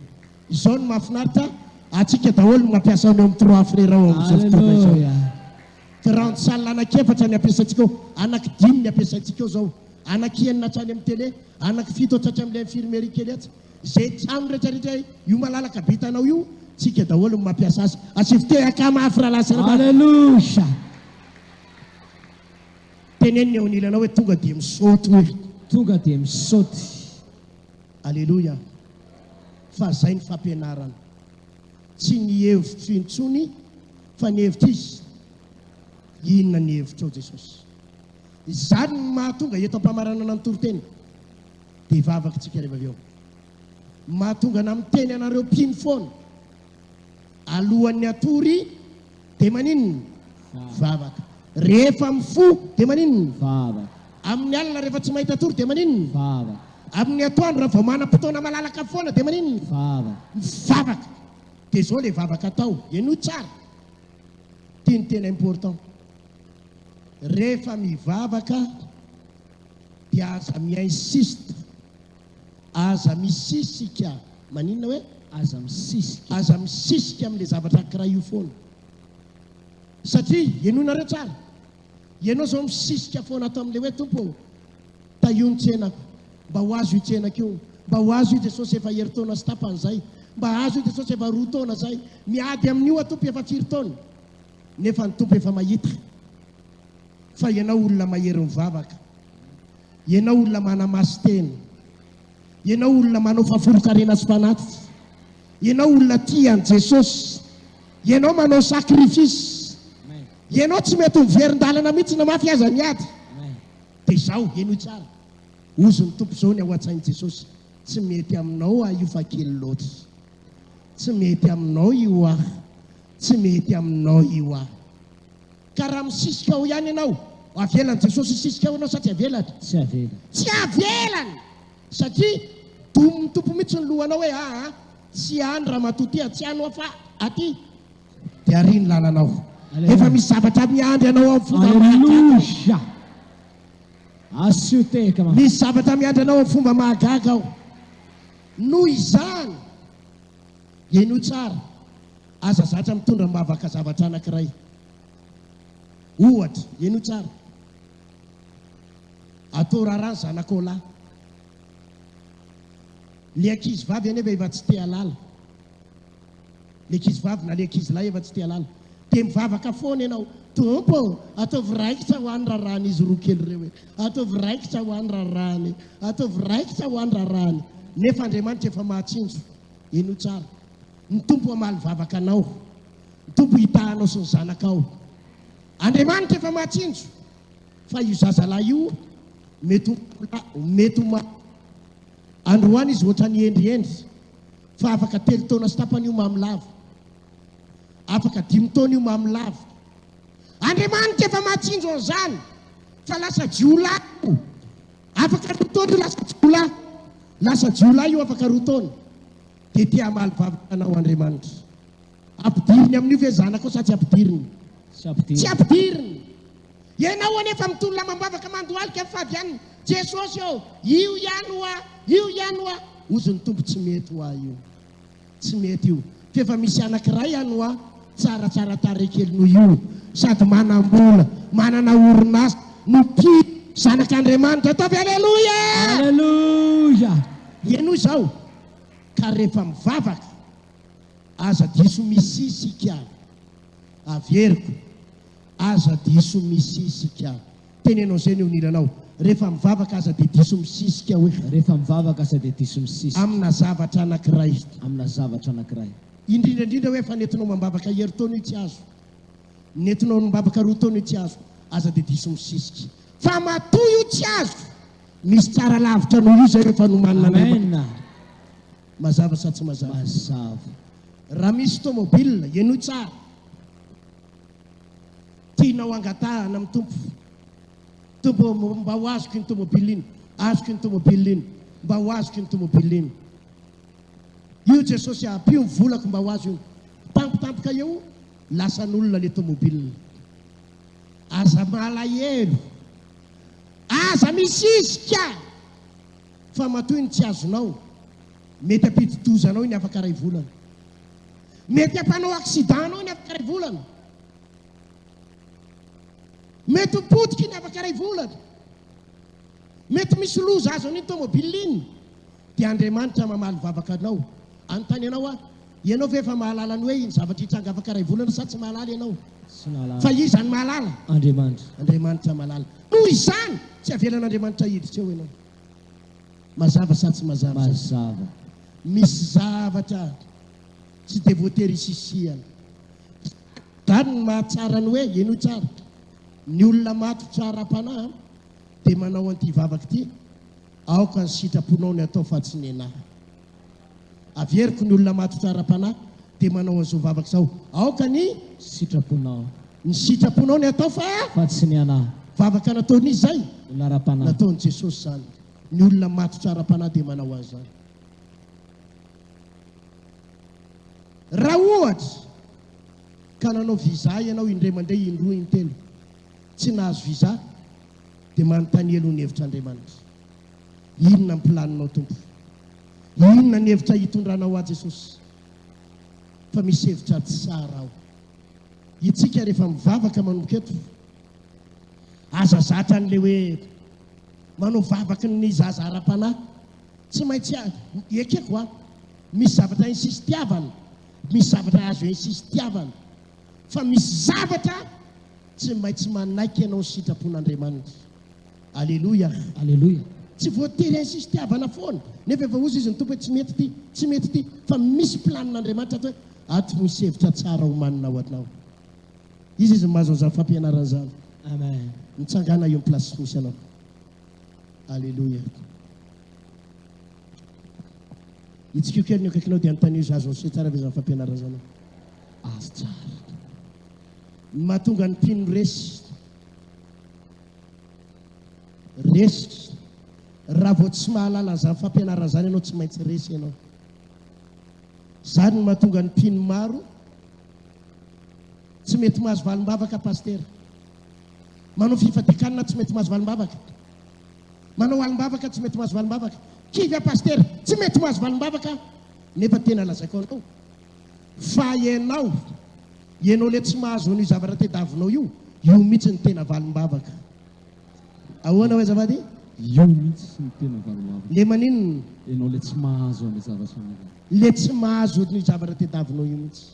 Izao no mahafinaritra, antsika daholo no mampiasa an'io amin'ny Trois Frères ao amin'izao fotoana izao. Alléluia. Grande salle anankiefatra ny ampiasaintsika ao, anankidimy ny ampiasaintsika ao izao, anankienina hatrany amin'ny télé, anankifito hatraty amin'ilay infirmerie kely atsy. Izay trano rehetra rehetra io malalaka be hitanao io, tsika daholo no mampiasa azy. Asivo tehaka mafy rahalahy sy ranabavy. Alléluia. Teneno ny eo anilanao hoe tonga dia misaoty hoe. Tonga dia misaoty. Aleloia. Fa zay ny fampianarana. Tsy ny hevitro intsony fa ny hevitr'iza? Inona ny hevitrao Jesosy? Izany no mahatonga eto am-pamaranana ny toriteny dia hivavaka tsika rehefa avy eo. Mahatonga ana miteny anareo mpino foana. Alohan'ny hatory dia maninona? Vavaka. Rehefa mifoha dia maninona? Vavaka. Amin'ny alina rehefa tsy mahita tory dia maninona? Vavaka. Amin'ny atoandro raha vao manam-potoana malalaka foana dia maninona? Vavaka. Mivavaka. Dia izao ilay vavaka atao. Henoy tsara. Ity no tena important. Rehefa mivavaka dia aza mi-insiste. Aza misisika. Maninona hoe? Aza misisika. Aza misisika amin'ilay zavatra ankiray io foana. Satria, henoinareo tsara, ianao izao misisika foana ato amin'ilay hoe, Tompo ô, tahio ny tsenako, mba ho azo io tsenako io, mba ho azo io Jesosy efa herintaona sy tapany izay, mba azo io Jesosy efa roa taona izay, miady amin'io aho Tompo efa firy taona. Nefa ny Tompo efa mahita fa ianao olona mahery mivavaka. Ianao olona manamasin-tena. Ianao olona manao fahafolon-karena sy fanatitra. Ianao olona tia an'i Jesosy. Ianao manao sacrifice. Ianao tsy mety miverin-dalana mihitsy na mafy aza ny ady. Dia izao, henoy tsara. Hozy ny Tompo izao ny ao an-tsain'i Jesosy, Tsy mety aminao aho io fa kely loatra. Tsy mety aminao io aho. Tsy mety aminao io aho. Ka raha misisika ao ihany ianao, avelan'i Jesosy hisisika ao ianao sa tsy avelany? Tsy avelany. Tsy avelany! Satria domin'ny Tompo mihitsy ny lohanao hoe aa, tsy any ramatoa ty a, tsy any hoa fa aty. Dia ary ny lalanao. Efa misy zavatra miandry anao amin'ny fomba mahagaga. Aleloia! Asio tehaka mafy. Misy zavatra miandry anao amin'ny fomba mahagaga ao. Noho izany, henoy tsara, aza zatra mitondra am-bavaka zavatra anankiray. Ohatra, henoy tsara, atao raharaha ny zanakao lahy. Le ankizy vavy anefa efa tsy te halala. Le ankizy vavy na le ankizy lahy efa tsy te halala. Dia mivavaka foana ianao, Tompo ô, ataovy raikitra ho ahy ny raharahan'izy roa kely ireo e. Ataovy raikitra ho ahy ny raharahany e. Ataovy raikitra ho ahy ny raharahany. Nefa Andriamanitra efa mahatsinjo. Henoy tsara. Ny Tompo hamaly vavaka anao. Ny Tompo hitaha anao sy ny zanakao. Andriamanitra efa mahatsinjo fa io zazalahy io mety ho mety ho androany izy ohatran'ny hendrihendry fa afaka telo taona sy tapany io mamy lava. Afaka dimy taona io mamy lava. Andriamanitra efa mahatsinjo an'izany fa lasa jiolahy io. Afaka roa taona io lasa jiolahy. Lasa jiolahy io afaka roa taona. Dia te hamaly vavaka anao Andriamanitra. Ampidiriny amin'io ve zanakao sa tsy ampidiriny? Tsy ampidiriny. Tsy ampidiriny. Ianao anefa mitolona amam-bavaka mandohalika mifady hanina. Jesosy ô, io ihany hoa, io ihany hoa. Hozy ny Tompo tsy mety hoa io. Tsy mety io. F'efa misy anankiray any hoa tsaratsara tarehy kely noho io, sady manam-bola, manana orinasa, no mpino, zanak'Andriamanitra. Ataovy Aleloia! Aleloia! Henoy izao, ka rehefa mivavaka, aza diso misisika. Averiko, aza diso misisika. Teneno an'izay ny eo anilanao. Rehefa mivavaka aza dia diso misisika hoe. Rehefa mivavaka aza dia diso misisika. Amina zavatra anankiray. Amina zavatra anankiray. Indrindra indrindra hoe efa nentinao ambavaka herintaona io tsy azo. Nentinao ambavaka roa taona io tsy azo. Aza dia diso misisika. Fa matoa io tsy azo, misy tsara lavitra noho io izay efa nomanin'Andriamanitra. Amen. Mazava sa tsy mazava? Mazava. Raha misy tomobile, henoy tsara. Tianao angatahana amin'ny Tompo. Tompo ô, mba ho azoko iny tomobile iny. Azoko iny tomobile iny. Mba ho azoko iny tomobile iny. Io Jesosy a, ampio ny volako mba ho azo io. Tampotampoka eo, lasan'olona le tomobile. Aza malahelo. Aza misisika! Fa matoa iny tsy azonao. Mety hampidi-doza anao iny afaka iray volana. Mety hampanao accident anao iny afaka iray volana. Mety ho potika iny afaka iray volana. Mety misy loza azo an'iny tomobile iny. Dia Andriamanitra mamaly vavaka anao. Anontany anao aho, ianao ve efa mahalala ny hoe iny zavatra hitranga afaka iray volana sa tsy mahalala ianao? Tsy mahalala. Fa iza no mahalala? Andriamanitra. Andriamanitra mahalala. Noho izany, tsy avelan'Andriamanitra hiditra eo ianao. Mazava sa tsy mazava izany? Mazava. Misy zavatra tsy dia voatery hisisihana. Izany no mahatsara ny hoe, henoy tsara, ny olona matotra ara-panahy dia manao an'ity vavaka ity, Aoka ny sitraponao ny atao fa tsy ny anah. Averiko, ny olona matotra ara-panahy dia manao an'izao vavaka izao, Aoka ny. Sitraponao. Ny sitraponao ny atao fa. Fa tsy ny anah. Vavaka nataon'iza izay? Olona ara-panahy. Nataon'i Jesosy izany. Ny olona matotra ara-panahy dia manao an'izany. Raha ohatra ka nanao visa ianao indray mandeha, indroa, intelo, tsy nahazo visa, dia manontania aloha ny hevitr'Andriamanitra. Inona ny planinao Tompo? Inona ny hevitra hitondranao ahy Jesosy? Fa misy hevitra tsara ao. Itsika rehefa mivavaka manomboka eto, aza zatra an'ilay hoe manao vavaky ny zaza ara-panahy. Tsy maintsy ekeko a, misy zavatra insistiavana, misy zavatra azo insistiavana, fa misy zavatra tsy maintsy manaiky ianao ny sitrapon'Andriamanitra. Aleloia. Aleloia. Tsy voatery insistiavana foana, nefa efa hozy izy ny Tompo hoe tsy mety ity, tsy mety ity, fa misy planin'Andriamanitra ato hoe ato misy hevitra tsara omanina ho anao. Iza izy no mahazo an'izany fampianarana izany? Amen. Mitsangàna eo amin'ny place misy anao. Aleloia. Itsikio kely ny akaikinao dia anontanio izy azon'i se tsara ve izany fampianarana izany? Azo tsara. Ny mahatonga ny mpino resy. Resy. Raha vao tsy mahalala an'izany fampianarana izany ianao, tsy maintsy resy ianao. Izany no mahatonga ny mpino maro tsy mety mahazo valim-bavaka, Pasitera. Manao fifadian-kanina tsy mety mahazo valim-bavaka. Manao alim-bavaka tsy mety mahazo valim-bavaka. Kivy aho Pasitera, tsy mety mahazo valim-bavaka aho. Nefa tena lazaiko anao fa ianao, ianao ilay tsy mahazo an'io zavatra tediavinao io, io mihitsy no tena valim-bavaka. Ahoana hoe azafady? Io mihitsy no tena valim-bavaka. Le maninona? Ianao ilay tsy mahazo an'ilay zavatra mila. Le tsy mahazo an'io zavatra tediavinao io mihitsy.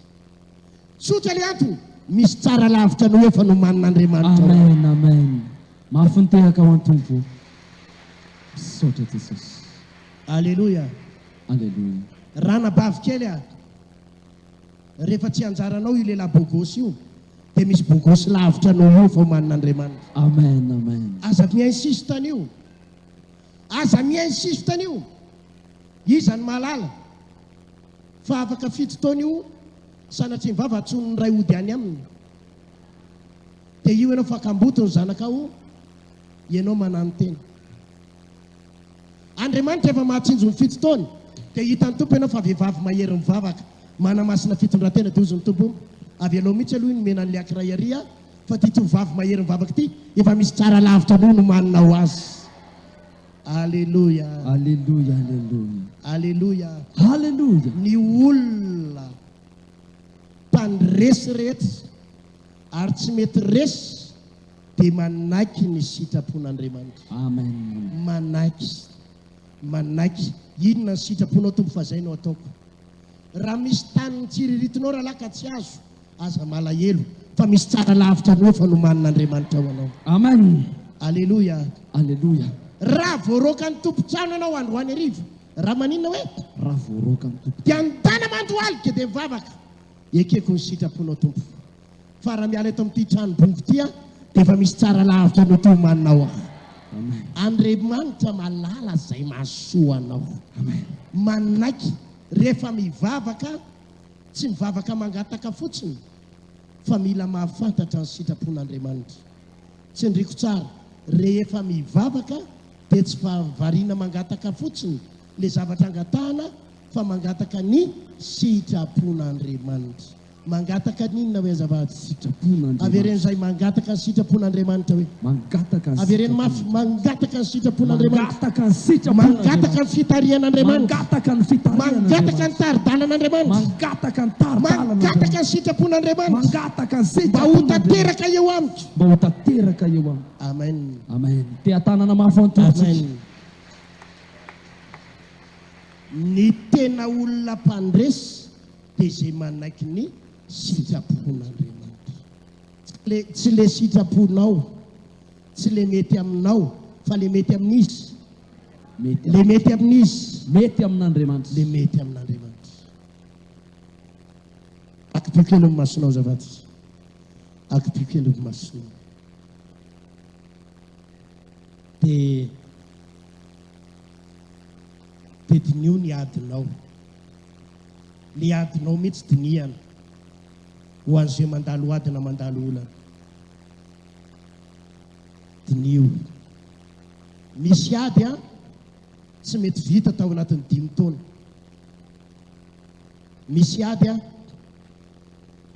Tsotra le antony, misy tsara lavitra noho efa nomanin'Andriamanitra ho anao. Amen amen mafy ny tehaka ho an Tompo misaotra Jesosy. Aleloia. Aleloia. Ranabavy kely a, rehefa tsy anjaranao io lehilahy bogosy io dia misy bogosy lavitra noho io vao omanin'Andriamanitra. Amen amen. Aza mi-insiste an'io. Aza mi-insiste an'io. Iza no mahalala fa afaka fito taona io sanatria ny vava antsoin'ny ray hody any aminy. Dia io ianao fa kamboty ny zanakao, ianao mananontena. Andriamanitra efa mahatsinjo ny fito taona, dia hitan'ny Tompo ianao fa vehivavy mahery mivavaka, manamasina fitondran-tena, dia hozy ny Tompo, avelao mihitsy aloha iny omena an'i Leakiray ary a, fa ity tovovavy mahery mivavaka ity, efa misy tsara lavitra noho nomanina ho azy. Aleloia. Aleloia, aleloia. Aleloia. Aleloia. Ny olona mpandresy rehetra ary tsy mety resy dia manaiky ny sitrapon'Andriamanitra. Amen. Manaiky. Manaiky. Inona ny sitraponao Tompo fa zay no ataoko. Raha misy tany nitsiriritinao rahalahy ka tsy azo, aza malahelo fa misy tsara lavitra noho efa nomanin'Andriamanitra ho anao. Amen. Aleloia. Aleloia. Raha voaroakan'ny tompon-trano ianao androany hariva, raha maninona hoe? Raha voaroakan'ny tompon-trano. Dia andana mandohalika dia mivavaka. Ekeko ny sitraponao Tompo. Fa raha miala eto amin'ity trano bongo ity aho dia efa misy tsara lavitra noho ity omaninao aho. Amen. Andriamanitra malala izay mahasoa anao. Amen. Manaiky rehefa mivavaka, tsy mivavaka mangataka fotsiny fa mila mahafantatra ny sitrapon'Andriamanitra. Tsindriko tsara, rehefa mivavaka dia tsy variana mangataka fotsiny le zavatra angatahana fa mangataka ny sitrapon'Andriamanitra. Mangataka ny inona hoe azafady? Sitrapon'Andriamanitra. Avereno izay, mangataka ny sitrapon'Andriamanitra hoe. Mangataka ny Avereno mafy, mangataka ny sitrapon'Andriamanitra. Mangataka ny sitrapon'Andriamanitra. Mangataka ny fitarihan'Andriamanitra. Mangataka ny fitarihan'Andriamanitra. Mangataka ny tari-dalan'Andriamanitra. Mangataka ny tari-dalan'Andriamanitra. Mangataka ny sitrapon'Andriamanitra. Mangataka ny Mba ho sitrapon'Andriamanitra. tanteraka eo amiko. Mba ho tanteraka eo amiko. Amen. Amen. Te-hatanana mafy ho an'ny Tompontsika. Amen. Ny tena olona mpandresy dia izay manaiky ny sitrapon'Andriamanitra. Tsy le, tsy le sitraponao, tsy le mety aminao, fa le mety amin'iza? Mety Le mety amin'iza? Mety amin'Andriamanitra. Le mety amin'Andriamanitra. Akipio kely ny masonao azafady. Akipio kely ny masonao. Dia dia diniho ny adinao. Ny adinao mihitsy dinihana. Ho an'izay mandalo ady na mandalo olana. Diniho. Misy ady an, tsy mety vita tao anatin'ny dimy taona. Misy ady an,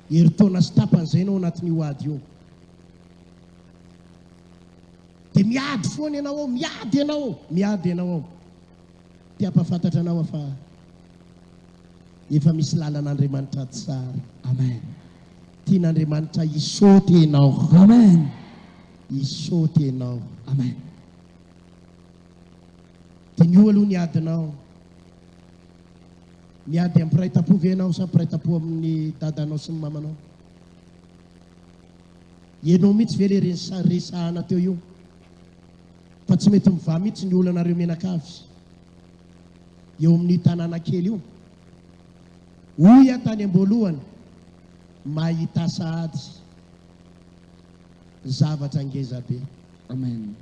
herintaona sy tapany izay ianao anatin'io ady io. Dia miady foana ianao ao, miady ianao ao, miady ianao ao. Te hampahafantatra anao aho fa efa misy lalan'Andriamanitra tsara. Amen. Tian'Andriamanitra hisaoty ianao. Amen. Hisaoty ianao. Amen. Diniho aloha ny adinao. Miady amin'ny mpiray tampo ve ianao sa mpiray tampo amin'ny dadanao sy ny mamanao? Ianao mihitsy ve le resahana teo io? Fa tsy mety mivaha mihitsy ny olanareo mianakavy eo amin'io tanàna kely io. Hoy aho tany am-boalohany, mahità sahady zavatra ngeza be. Amen.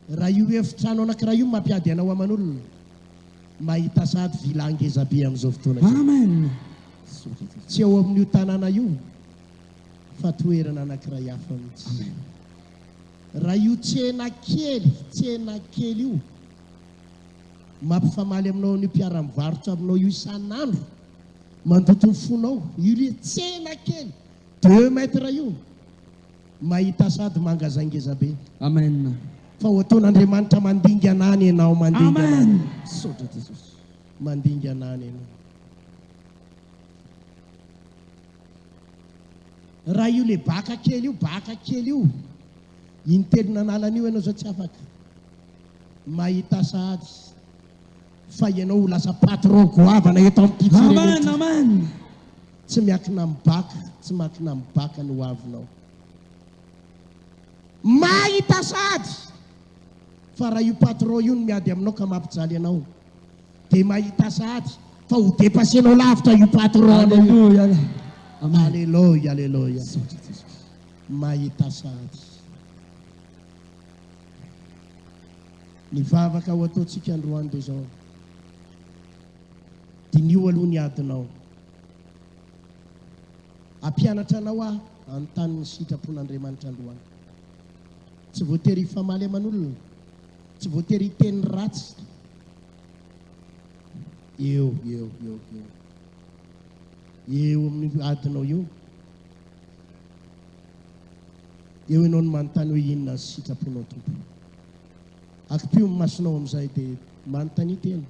Raha io efitrano anankiray io mampiady anao aman'olona, mahità sahady villa ngeza be amin'izao fotoana izao. Amen. Tsy ao amin'io tanàna io fa toerana anankiray hafa mihitsy. Amen. Raha io tsena kely, tsena kely io, mampifamaly aminao an'io mpiara-mivarotra aminao io isan'andro, mandoto ny fonao, io le tsena kely, deux mètres io, mahita sady magasin ngeza be. Amen. Fa ho ataon'Andriamanitra mandingana any ianao, mandingana any. Amen. Misaotra Jesosy. Mandingana any ianao. Raha io le baka kely io, baka kely io, intelo nanala an'io ianao zao tsy afaka. Mahita sahady fa ianao ho lasa patron goavana eto amin'ity firenena Amen, ity. amen. Tsy miankina amin'ny baka, tsy miankina amin'ny baka ny hoavinao. Mahita sahady fa raha io patron io no miady aminao ka mampijaly anao. Dia mahita sahady fa ho depassenao lavitra io patron anao io. Alléluia. Amen. Alléluia, alléluia. Misaotra Jesosy. Mahita sahady. Ny vavaka ho ataontsika androany dia izao. Diniho aloha ny adinao. Hampianatra anao aho hanontany ny sitrapon'Andriamanitra androany. Tsy voatery hifamaly aman'olona. Tsy voatery hiteny ratsy. Eo, eo, eo, eo. Eo amin'ny adinao eo. Eo ianao no manontany hoe inona ny sitraponao Tompo. Akipio ny masonao amin'izay dia manontania tena.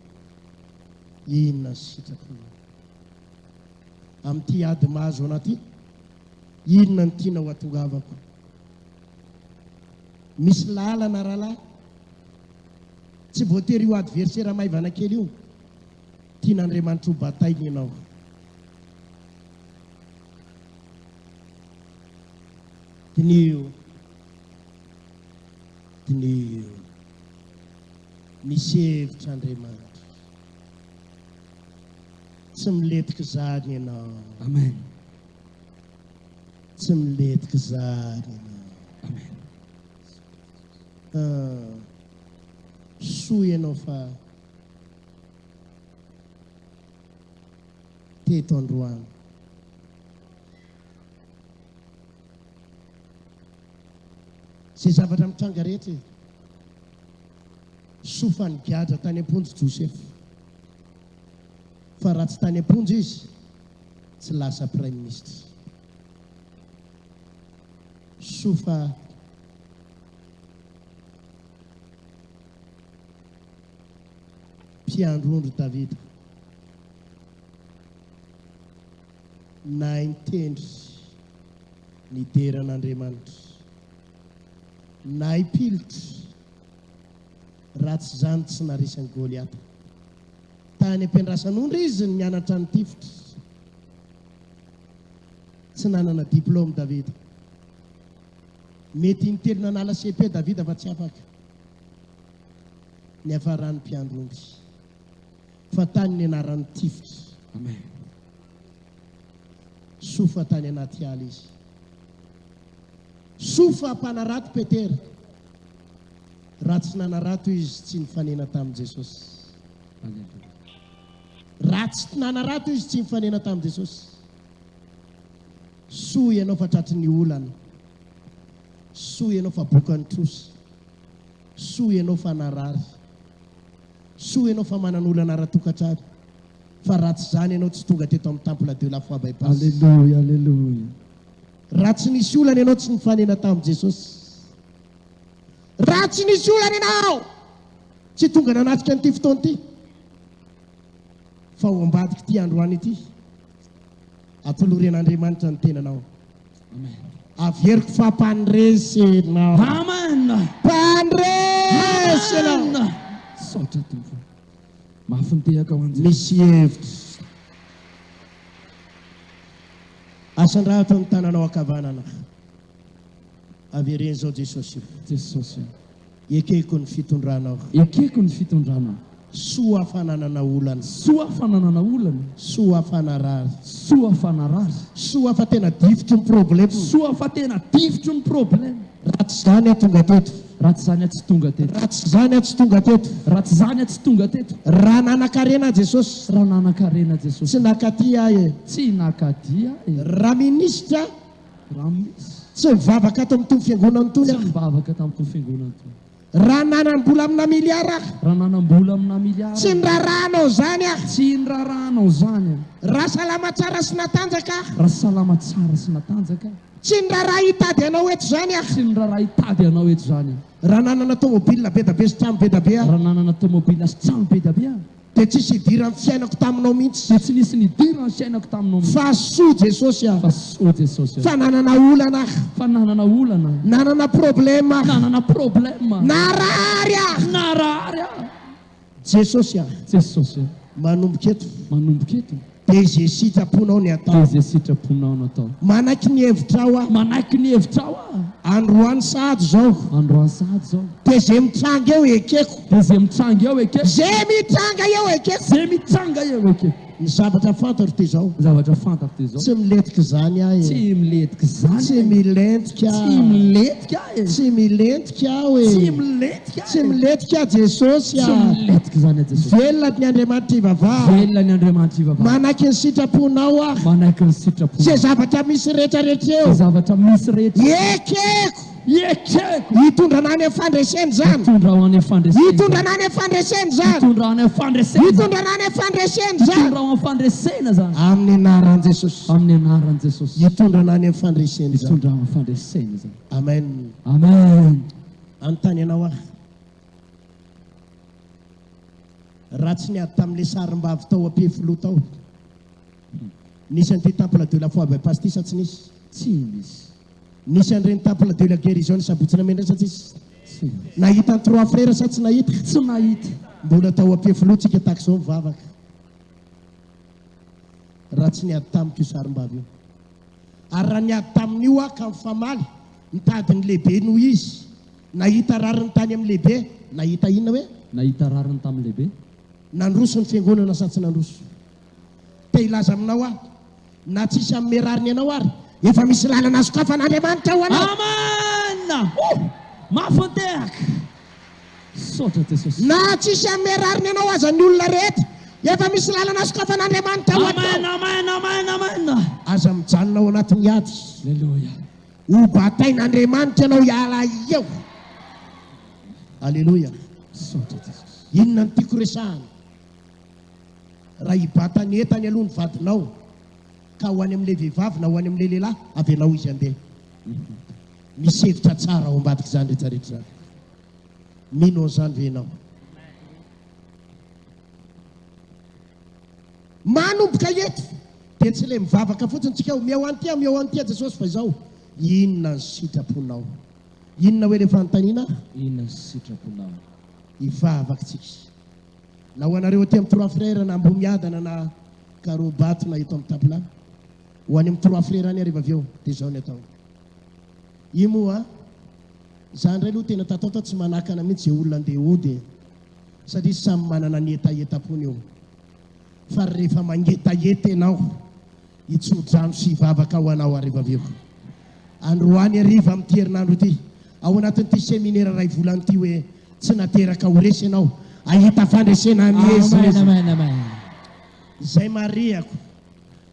Inona ny sitraponao? Amin'ity ady mahazo anà ity, inona no tianao hatongavako? Misy lalana rahalahy. Tsy voatery io adversaire maivana kely io. Tian'Andriamanitra ho bataina ianao. Diniho. Diniho. Misy hevitra Andriamanitra. Tsy milentika izany ianao. Amen. Tsy milentika izany ianao. Amen. Ah, soa ianao fa teto androany. Izay zavatra mitranga rehetra e. Soa fa nigadra tany am-ponja Josefa. Fa raha tsy tany am-ponja izy, Tsy lasa praiminisitra. Soa fa mpiandry ondry Davida. Nahay nitendry nidera an'Andriamanitra. Nahay pilotra. Raha tsy izany tsy naharesy an'i Goliata. Tany am-piandrasan'ondry izy no nianatra nitifitra. Tsy nanana diplôme Davida. Mety intelo nanala cepe Davida fa tsy afaka. Niafarany mpiandry omby. Fa tany nianarany nitifitra. Amen. Soa fa tany anaty ala izy. Soa fa mpanarato Petera. Raha tsy nanarato izy tsy nifanena tamin'i Jesosy. Aleloia. Raha tsy nanarato izy tsy nifanena tamin'i Jesosy. Soa ianao fa tratry ny olana. Soa ianao fa bokan'ny trosa. Soa ianao fa narary. Soa ianao fa manana olana ara-tokantrano. Fa raha tsy izany ianao tsy tonga teto amin'ny Temple de la Foi Bypass. Aleloia, aleloia. Raha tsy nisy olana ianao tsy nifanena tamin'i Jesosy. Raha tsy nisy olana ianao, tsy tonga nanatrika an'ity fotoana ity, fa ao ambadik'ity androany ity, atolory an'Andriamanitra ny tenanao. Averiko fa mpandresy ianao. Amen. Mpandresy ianao. Misaotra Tompo. Mafy ny tehaka ho an'i Jesosy. Misy hevitra. Asandrato ny tananao ankavanana. Avereno izao Jesosy o. Jesosy o. Ekeko ny fitondranao. Ekeko ny fitondranao. Soa fa nanana olana. Soa fa nanana olana. Soa fa narary. Soa fa narary. Soa fa tena difotry ny problème. Soa fa tena difotry ny problème. Raha tsy izany aho tonga teto. Raha tsy izany aho tsy tonga teto. Raha tsy izany aho tsy tonga teto. Raha tsy izany aho tsy tonga teto. Raha nanan-karena aho Jesosy. Raha nanan-karena Jesosy. Tsy nakaty aho e. Tsy nakaty aho e. Raha minisitra. Raha misy. Tsy nivavaka ato amin'itony fiangonana itony aho. Tsy nivavaka tamin'itony fiangonana itony. Raha nanam-bola amina miliara aho. Raha nanam-bola amina miliara Tsy niraharaha anao izany aho. Tsy niraharaha anao izany aho. Raha salama tsara sy natanjaka aho. Raha salama tsara sy natanjaka aho. Tsy niraharaha hitady anao eto izany aho. Tsy niraharaha hitady anao eto izany aho. Raha nanana tomobile be da be sy trano be da be aho. Raha nanana tomobile sy trano be da be aho. Dia tsisy hidiran'ny fiainako taminao mihitsy. Dia tsy nisy nidiran'ny fiainako taminao mihitsy. Fa soa Jesosy ah. Fa soa Jesosy ah. Fa nanana olana aho. Fa nanana olana aho. Nanana problème aho. Nanana problème aho. Narary aho. Narary aho. Jesosy ah. Jesosy ah. Manomboka eto. Manomboka eto. Dia izay sitraponao ny atao. Dia izay sitraponao no atao. Manaiky ny hevitrao aho. Manaiky ny hevitrao aho. Androany sahady izao. Androany sahady izao. Dia izay mitranga eo ekeko. Dia izay mitranga eo ekeko. Izay mitranga eo ekeko. Izay mitranga eo ekeko. Ny zavatra fantatro dia izao. Ny zavatra fantatro dia izao. Tsy milentika izany aho e. Tsy milentika izany aho e. Tsy milentika aho. Tsy milentika aho e. Tsy milentika aho e. Tsy milentika aho e. Tsy milentika aho Jesosy a. Tsy milentika izany aho Jesosy. Velona ny Andriamanitra ivavahako. Velona ny Andriamanitra ivavahako. Manaiky ny sitraponao aho. Manaiky ny sitraponao. Izay zavatra misy rehetra rehetra eo. Izay zavatra misy rehetra. Ekeko. Ekeko. Hitondra anah any amin'ny fandresena izany. Hitondra aho any amin'ny fandresena. Hitondra anah any amin'ny fandresena izany. Hitondra aho any amin'ny fandresena. Hitondra anah any amin'ny fandresena izany. Hitondra aho amin'ny fandresena izany. Amin'ny anaran'i Jesosy. Amin'ny anaran'i Jesosy. Hitondra anah any amin'ny fandresena izany. Hitondra aho amin'ny fandresena izany. Amen. Amen. Anontany anao aho. Raha tsy niady tamin'ilay sarimbavy tao Ampefiloha tao, nisy an'ity Temple de la Foi Bypass ity sa tsy nisy? Tsy nisy. Nisy an'ireny Temple de la Guérison ny Sabotsy Namena ireny sa tsisy? Tsy nisy. Nahita ny Trois Frères sa tsy nahita? Tsy nahita. Mbola tao Ampefiloha tsika tahaka izao mivavaka. Raha tsy niady tamiko io sarimbavy io. Ary raha niady tamin'io aho ka nifamaly, nitady ny lehibe noho izy, nahita rariny tany amin'ny lehibe, nahita inona hoe? Nahita rariny tamin'ny lehibe. Nandroso ny fiangonana sa tsy nandroso? Te hilaza aminao aho, na tsisy hanome rariny anao ary, efa misy lalana sokafan'Andriamanitra ho anao. Amen! Oh! Mafy ny tehaka! Misaotra Jesosy. Na tsisy hanome rariny anao aza ny olona rehetra, efa misy lalana sokafan'Andriamanitra ho anao. Amen, amen, amen, amen. Aza mijanona ao anatin'ny ady. Aleloia. Ho batain'Andriamanitra ianao hiala eo. Aleloia. Misaotra Jesosy. Inona no tiako resahana? Raha hibata ny entany aloha ny vadinao. Ka ho any amin'ilay vehivavy na ho any amin'ilay lehilahy, avelao izy handeha. Misy hevitra tsara ao ambadik'izany rehetra rehetra izany. Mino an'izany ve ianao? Manomboka eto dia tsy ilay mivavaka fotsiny tsika omeo an'ity omeo an'ity Jesosy fa izao, inona ny sitraponao? Inona hoe ilay fanontaniana? Inona ny sitraponao? Hivavaka tsika. Na ho anareo aty amin'ny Trois Frères na Ambohimiadana na Karobato na eto amin'ny Tapla. Ho any amin'ny Trois Frères any ary avy eo dia izao ny atao. Io moa za indray aloha tena tataota tsy manakana mihitsy izay olona andeha hody e. Satria samy manana ny hetahetam-pony io. Fa rehefa mangetaheta ianao, hitso-drano sy hivavaka ho anao hariva avy eo. Androany hariva amin'ity herinandro ity, ao anatin'ity seminera iray volana ity hoe tsy nateraka ho resy ianao, hahita fandresena Amen, amen, amen. Izay marihako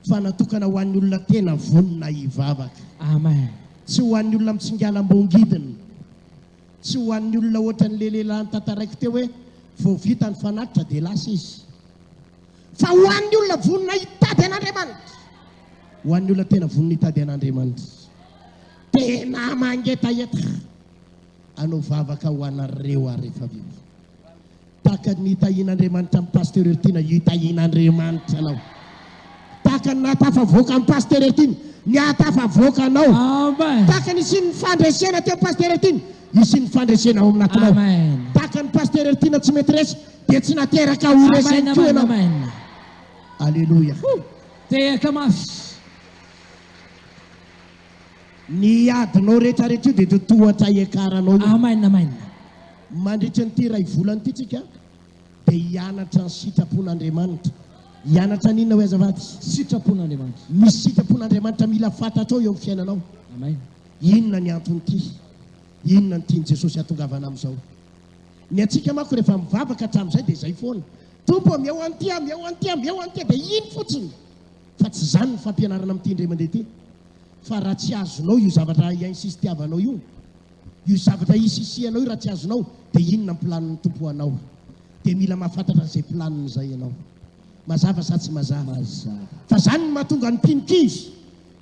fa natokana ho an'ny olona tena vonona hivavaka. Amen. Tsy ho an'ny olona mitsingalam-bongidina. Tsy ho an'ny olona ohatran'ilay lehilahy notantaraiko teo hoe vao vita ny fanatitra dia lasa izy. Fa ho an'ny olona vonona hitady an'Andriamanitra. Ho an'ny olona tena vonona hitady an'Andriamanitra. Tena mangetaheta hanao vavaka ho anareo aho rehefa avy eo. Tahaka ny nitahian'Andriamanitra an'i Pasteur Heritiana, hitahian'Andriamanitra anao. Tahaka ny nahatafavoaka an'i Pasteur Heritiana, ny hahatafavoaka anao. Amen. Tahaka ny hisian'ny fandresena teo amin'i Pasteur Heritiana, hisian'ny fandresena ao aminatinao. Amen. Tahaka ny Pasteur Heritiana tsy mety resy, dia tsy nateraka ho resy Amen, ihany koa amen, ianao. amen. Aleloia. Tehaka mafy. Ny adinao rehetra rehetra io dia io tohatra hiakaranao io. Amen, amen. Mandritra an'ity iray volana ity tsika dia hianatra ny sitrapon'Andriamanitra. Hianatra ny inona hoy azafady? Sitrapon'Andriamanitra. Misy sitrapon'Andriamanitra mila fantatrao eo amin'ny fiainanao. Amen. Inona ny anton'ity? Inona ny tian'i Jesosy hatongavana amin'izao? Ny antsika manko rehefa mivavaka hatramin'izay dia izay foana. Tompo omeo an'ity, omeo an'ity, omeo an'ity dia iny fotsiny. Fa tsy izany ny fampianarana amin'ity indray mandeha ity. Fa raha tsy azonao io zavatra insistiavanao io, io zavatra isisihanao io raha tsy azonao dia inona ny planin'ny Tompo ho anao? Dia mila mahafantatra an'izay planiny izay ianao. Mazava sa tsy mazava? Mazava. Fa zany no mahatonga ny mpino kivy.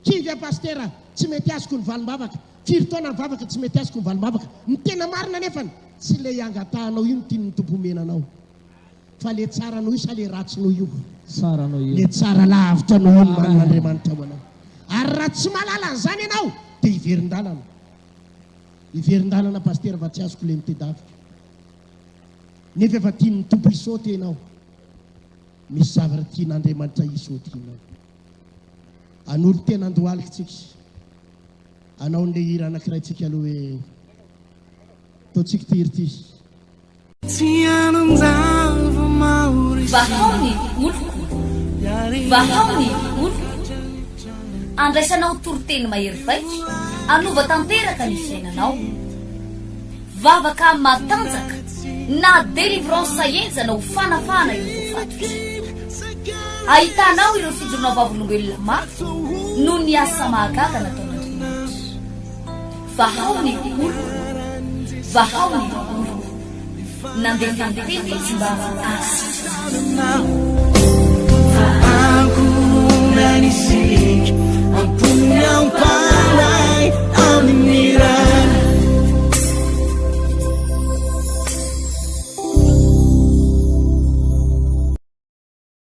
Kivy aho Pasitera, tsy mety azoko ny valim-bavaka. Firy taona nivavaka tsy mety azoko ny valim-bavaka. Ny tena marina anefany, tsy ilay angatahanao io no tian'ny Tompo omena anao. Fa le tsara noho io sa le ratsy noho io? Tsara noho io. Le tsara lavitra noho io no Amen. manin'Andriamanitra ho anao. Ary raha tsy mahalala an'izany ianao dia hiverin-dalana. Hiverin-dalana Pasitera fa tsy azoko le nitedaviko. Nefa efa tian'ny Tompo hisaoty ianao. Misy zavatra tian'Andriamanitra hisaotianao. Hanolo-tena andohalika tsika. Hanao an'le hira anankiray tsika aloha hoe ataontsika ity hira ity. Vahao ny oloko, vahao ny oloko. Andraisanao toriteny mahery vaika, hanova tanteraka ny fiainanao. Vavaka matanjaka na délivrance henjana ho fanafahana ireo voafatotra. Ahitanao ireo fijoroana vavolombelona mafy noho ny asa mahagaga nataon'Andriamanitra. Vahao ny oloko, vahao ny oloko. Nandefa ny teny izy mba hahasitrana azy.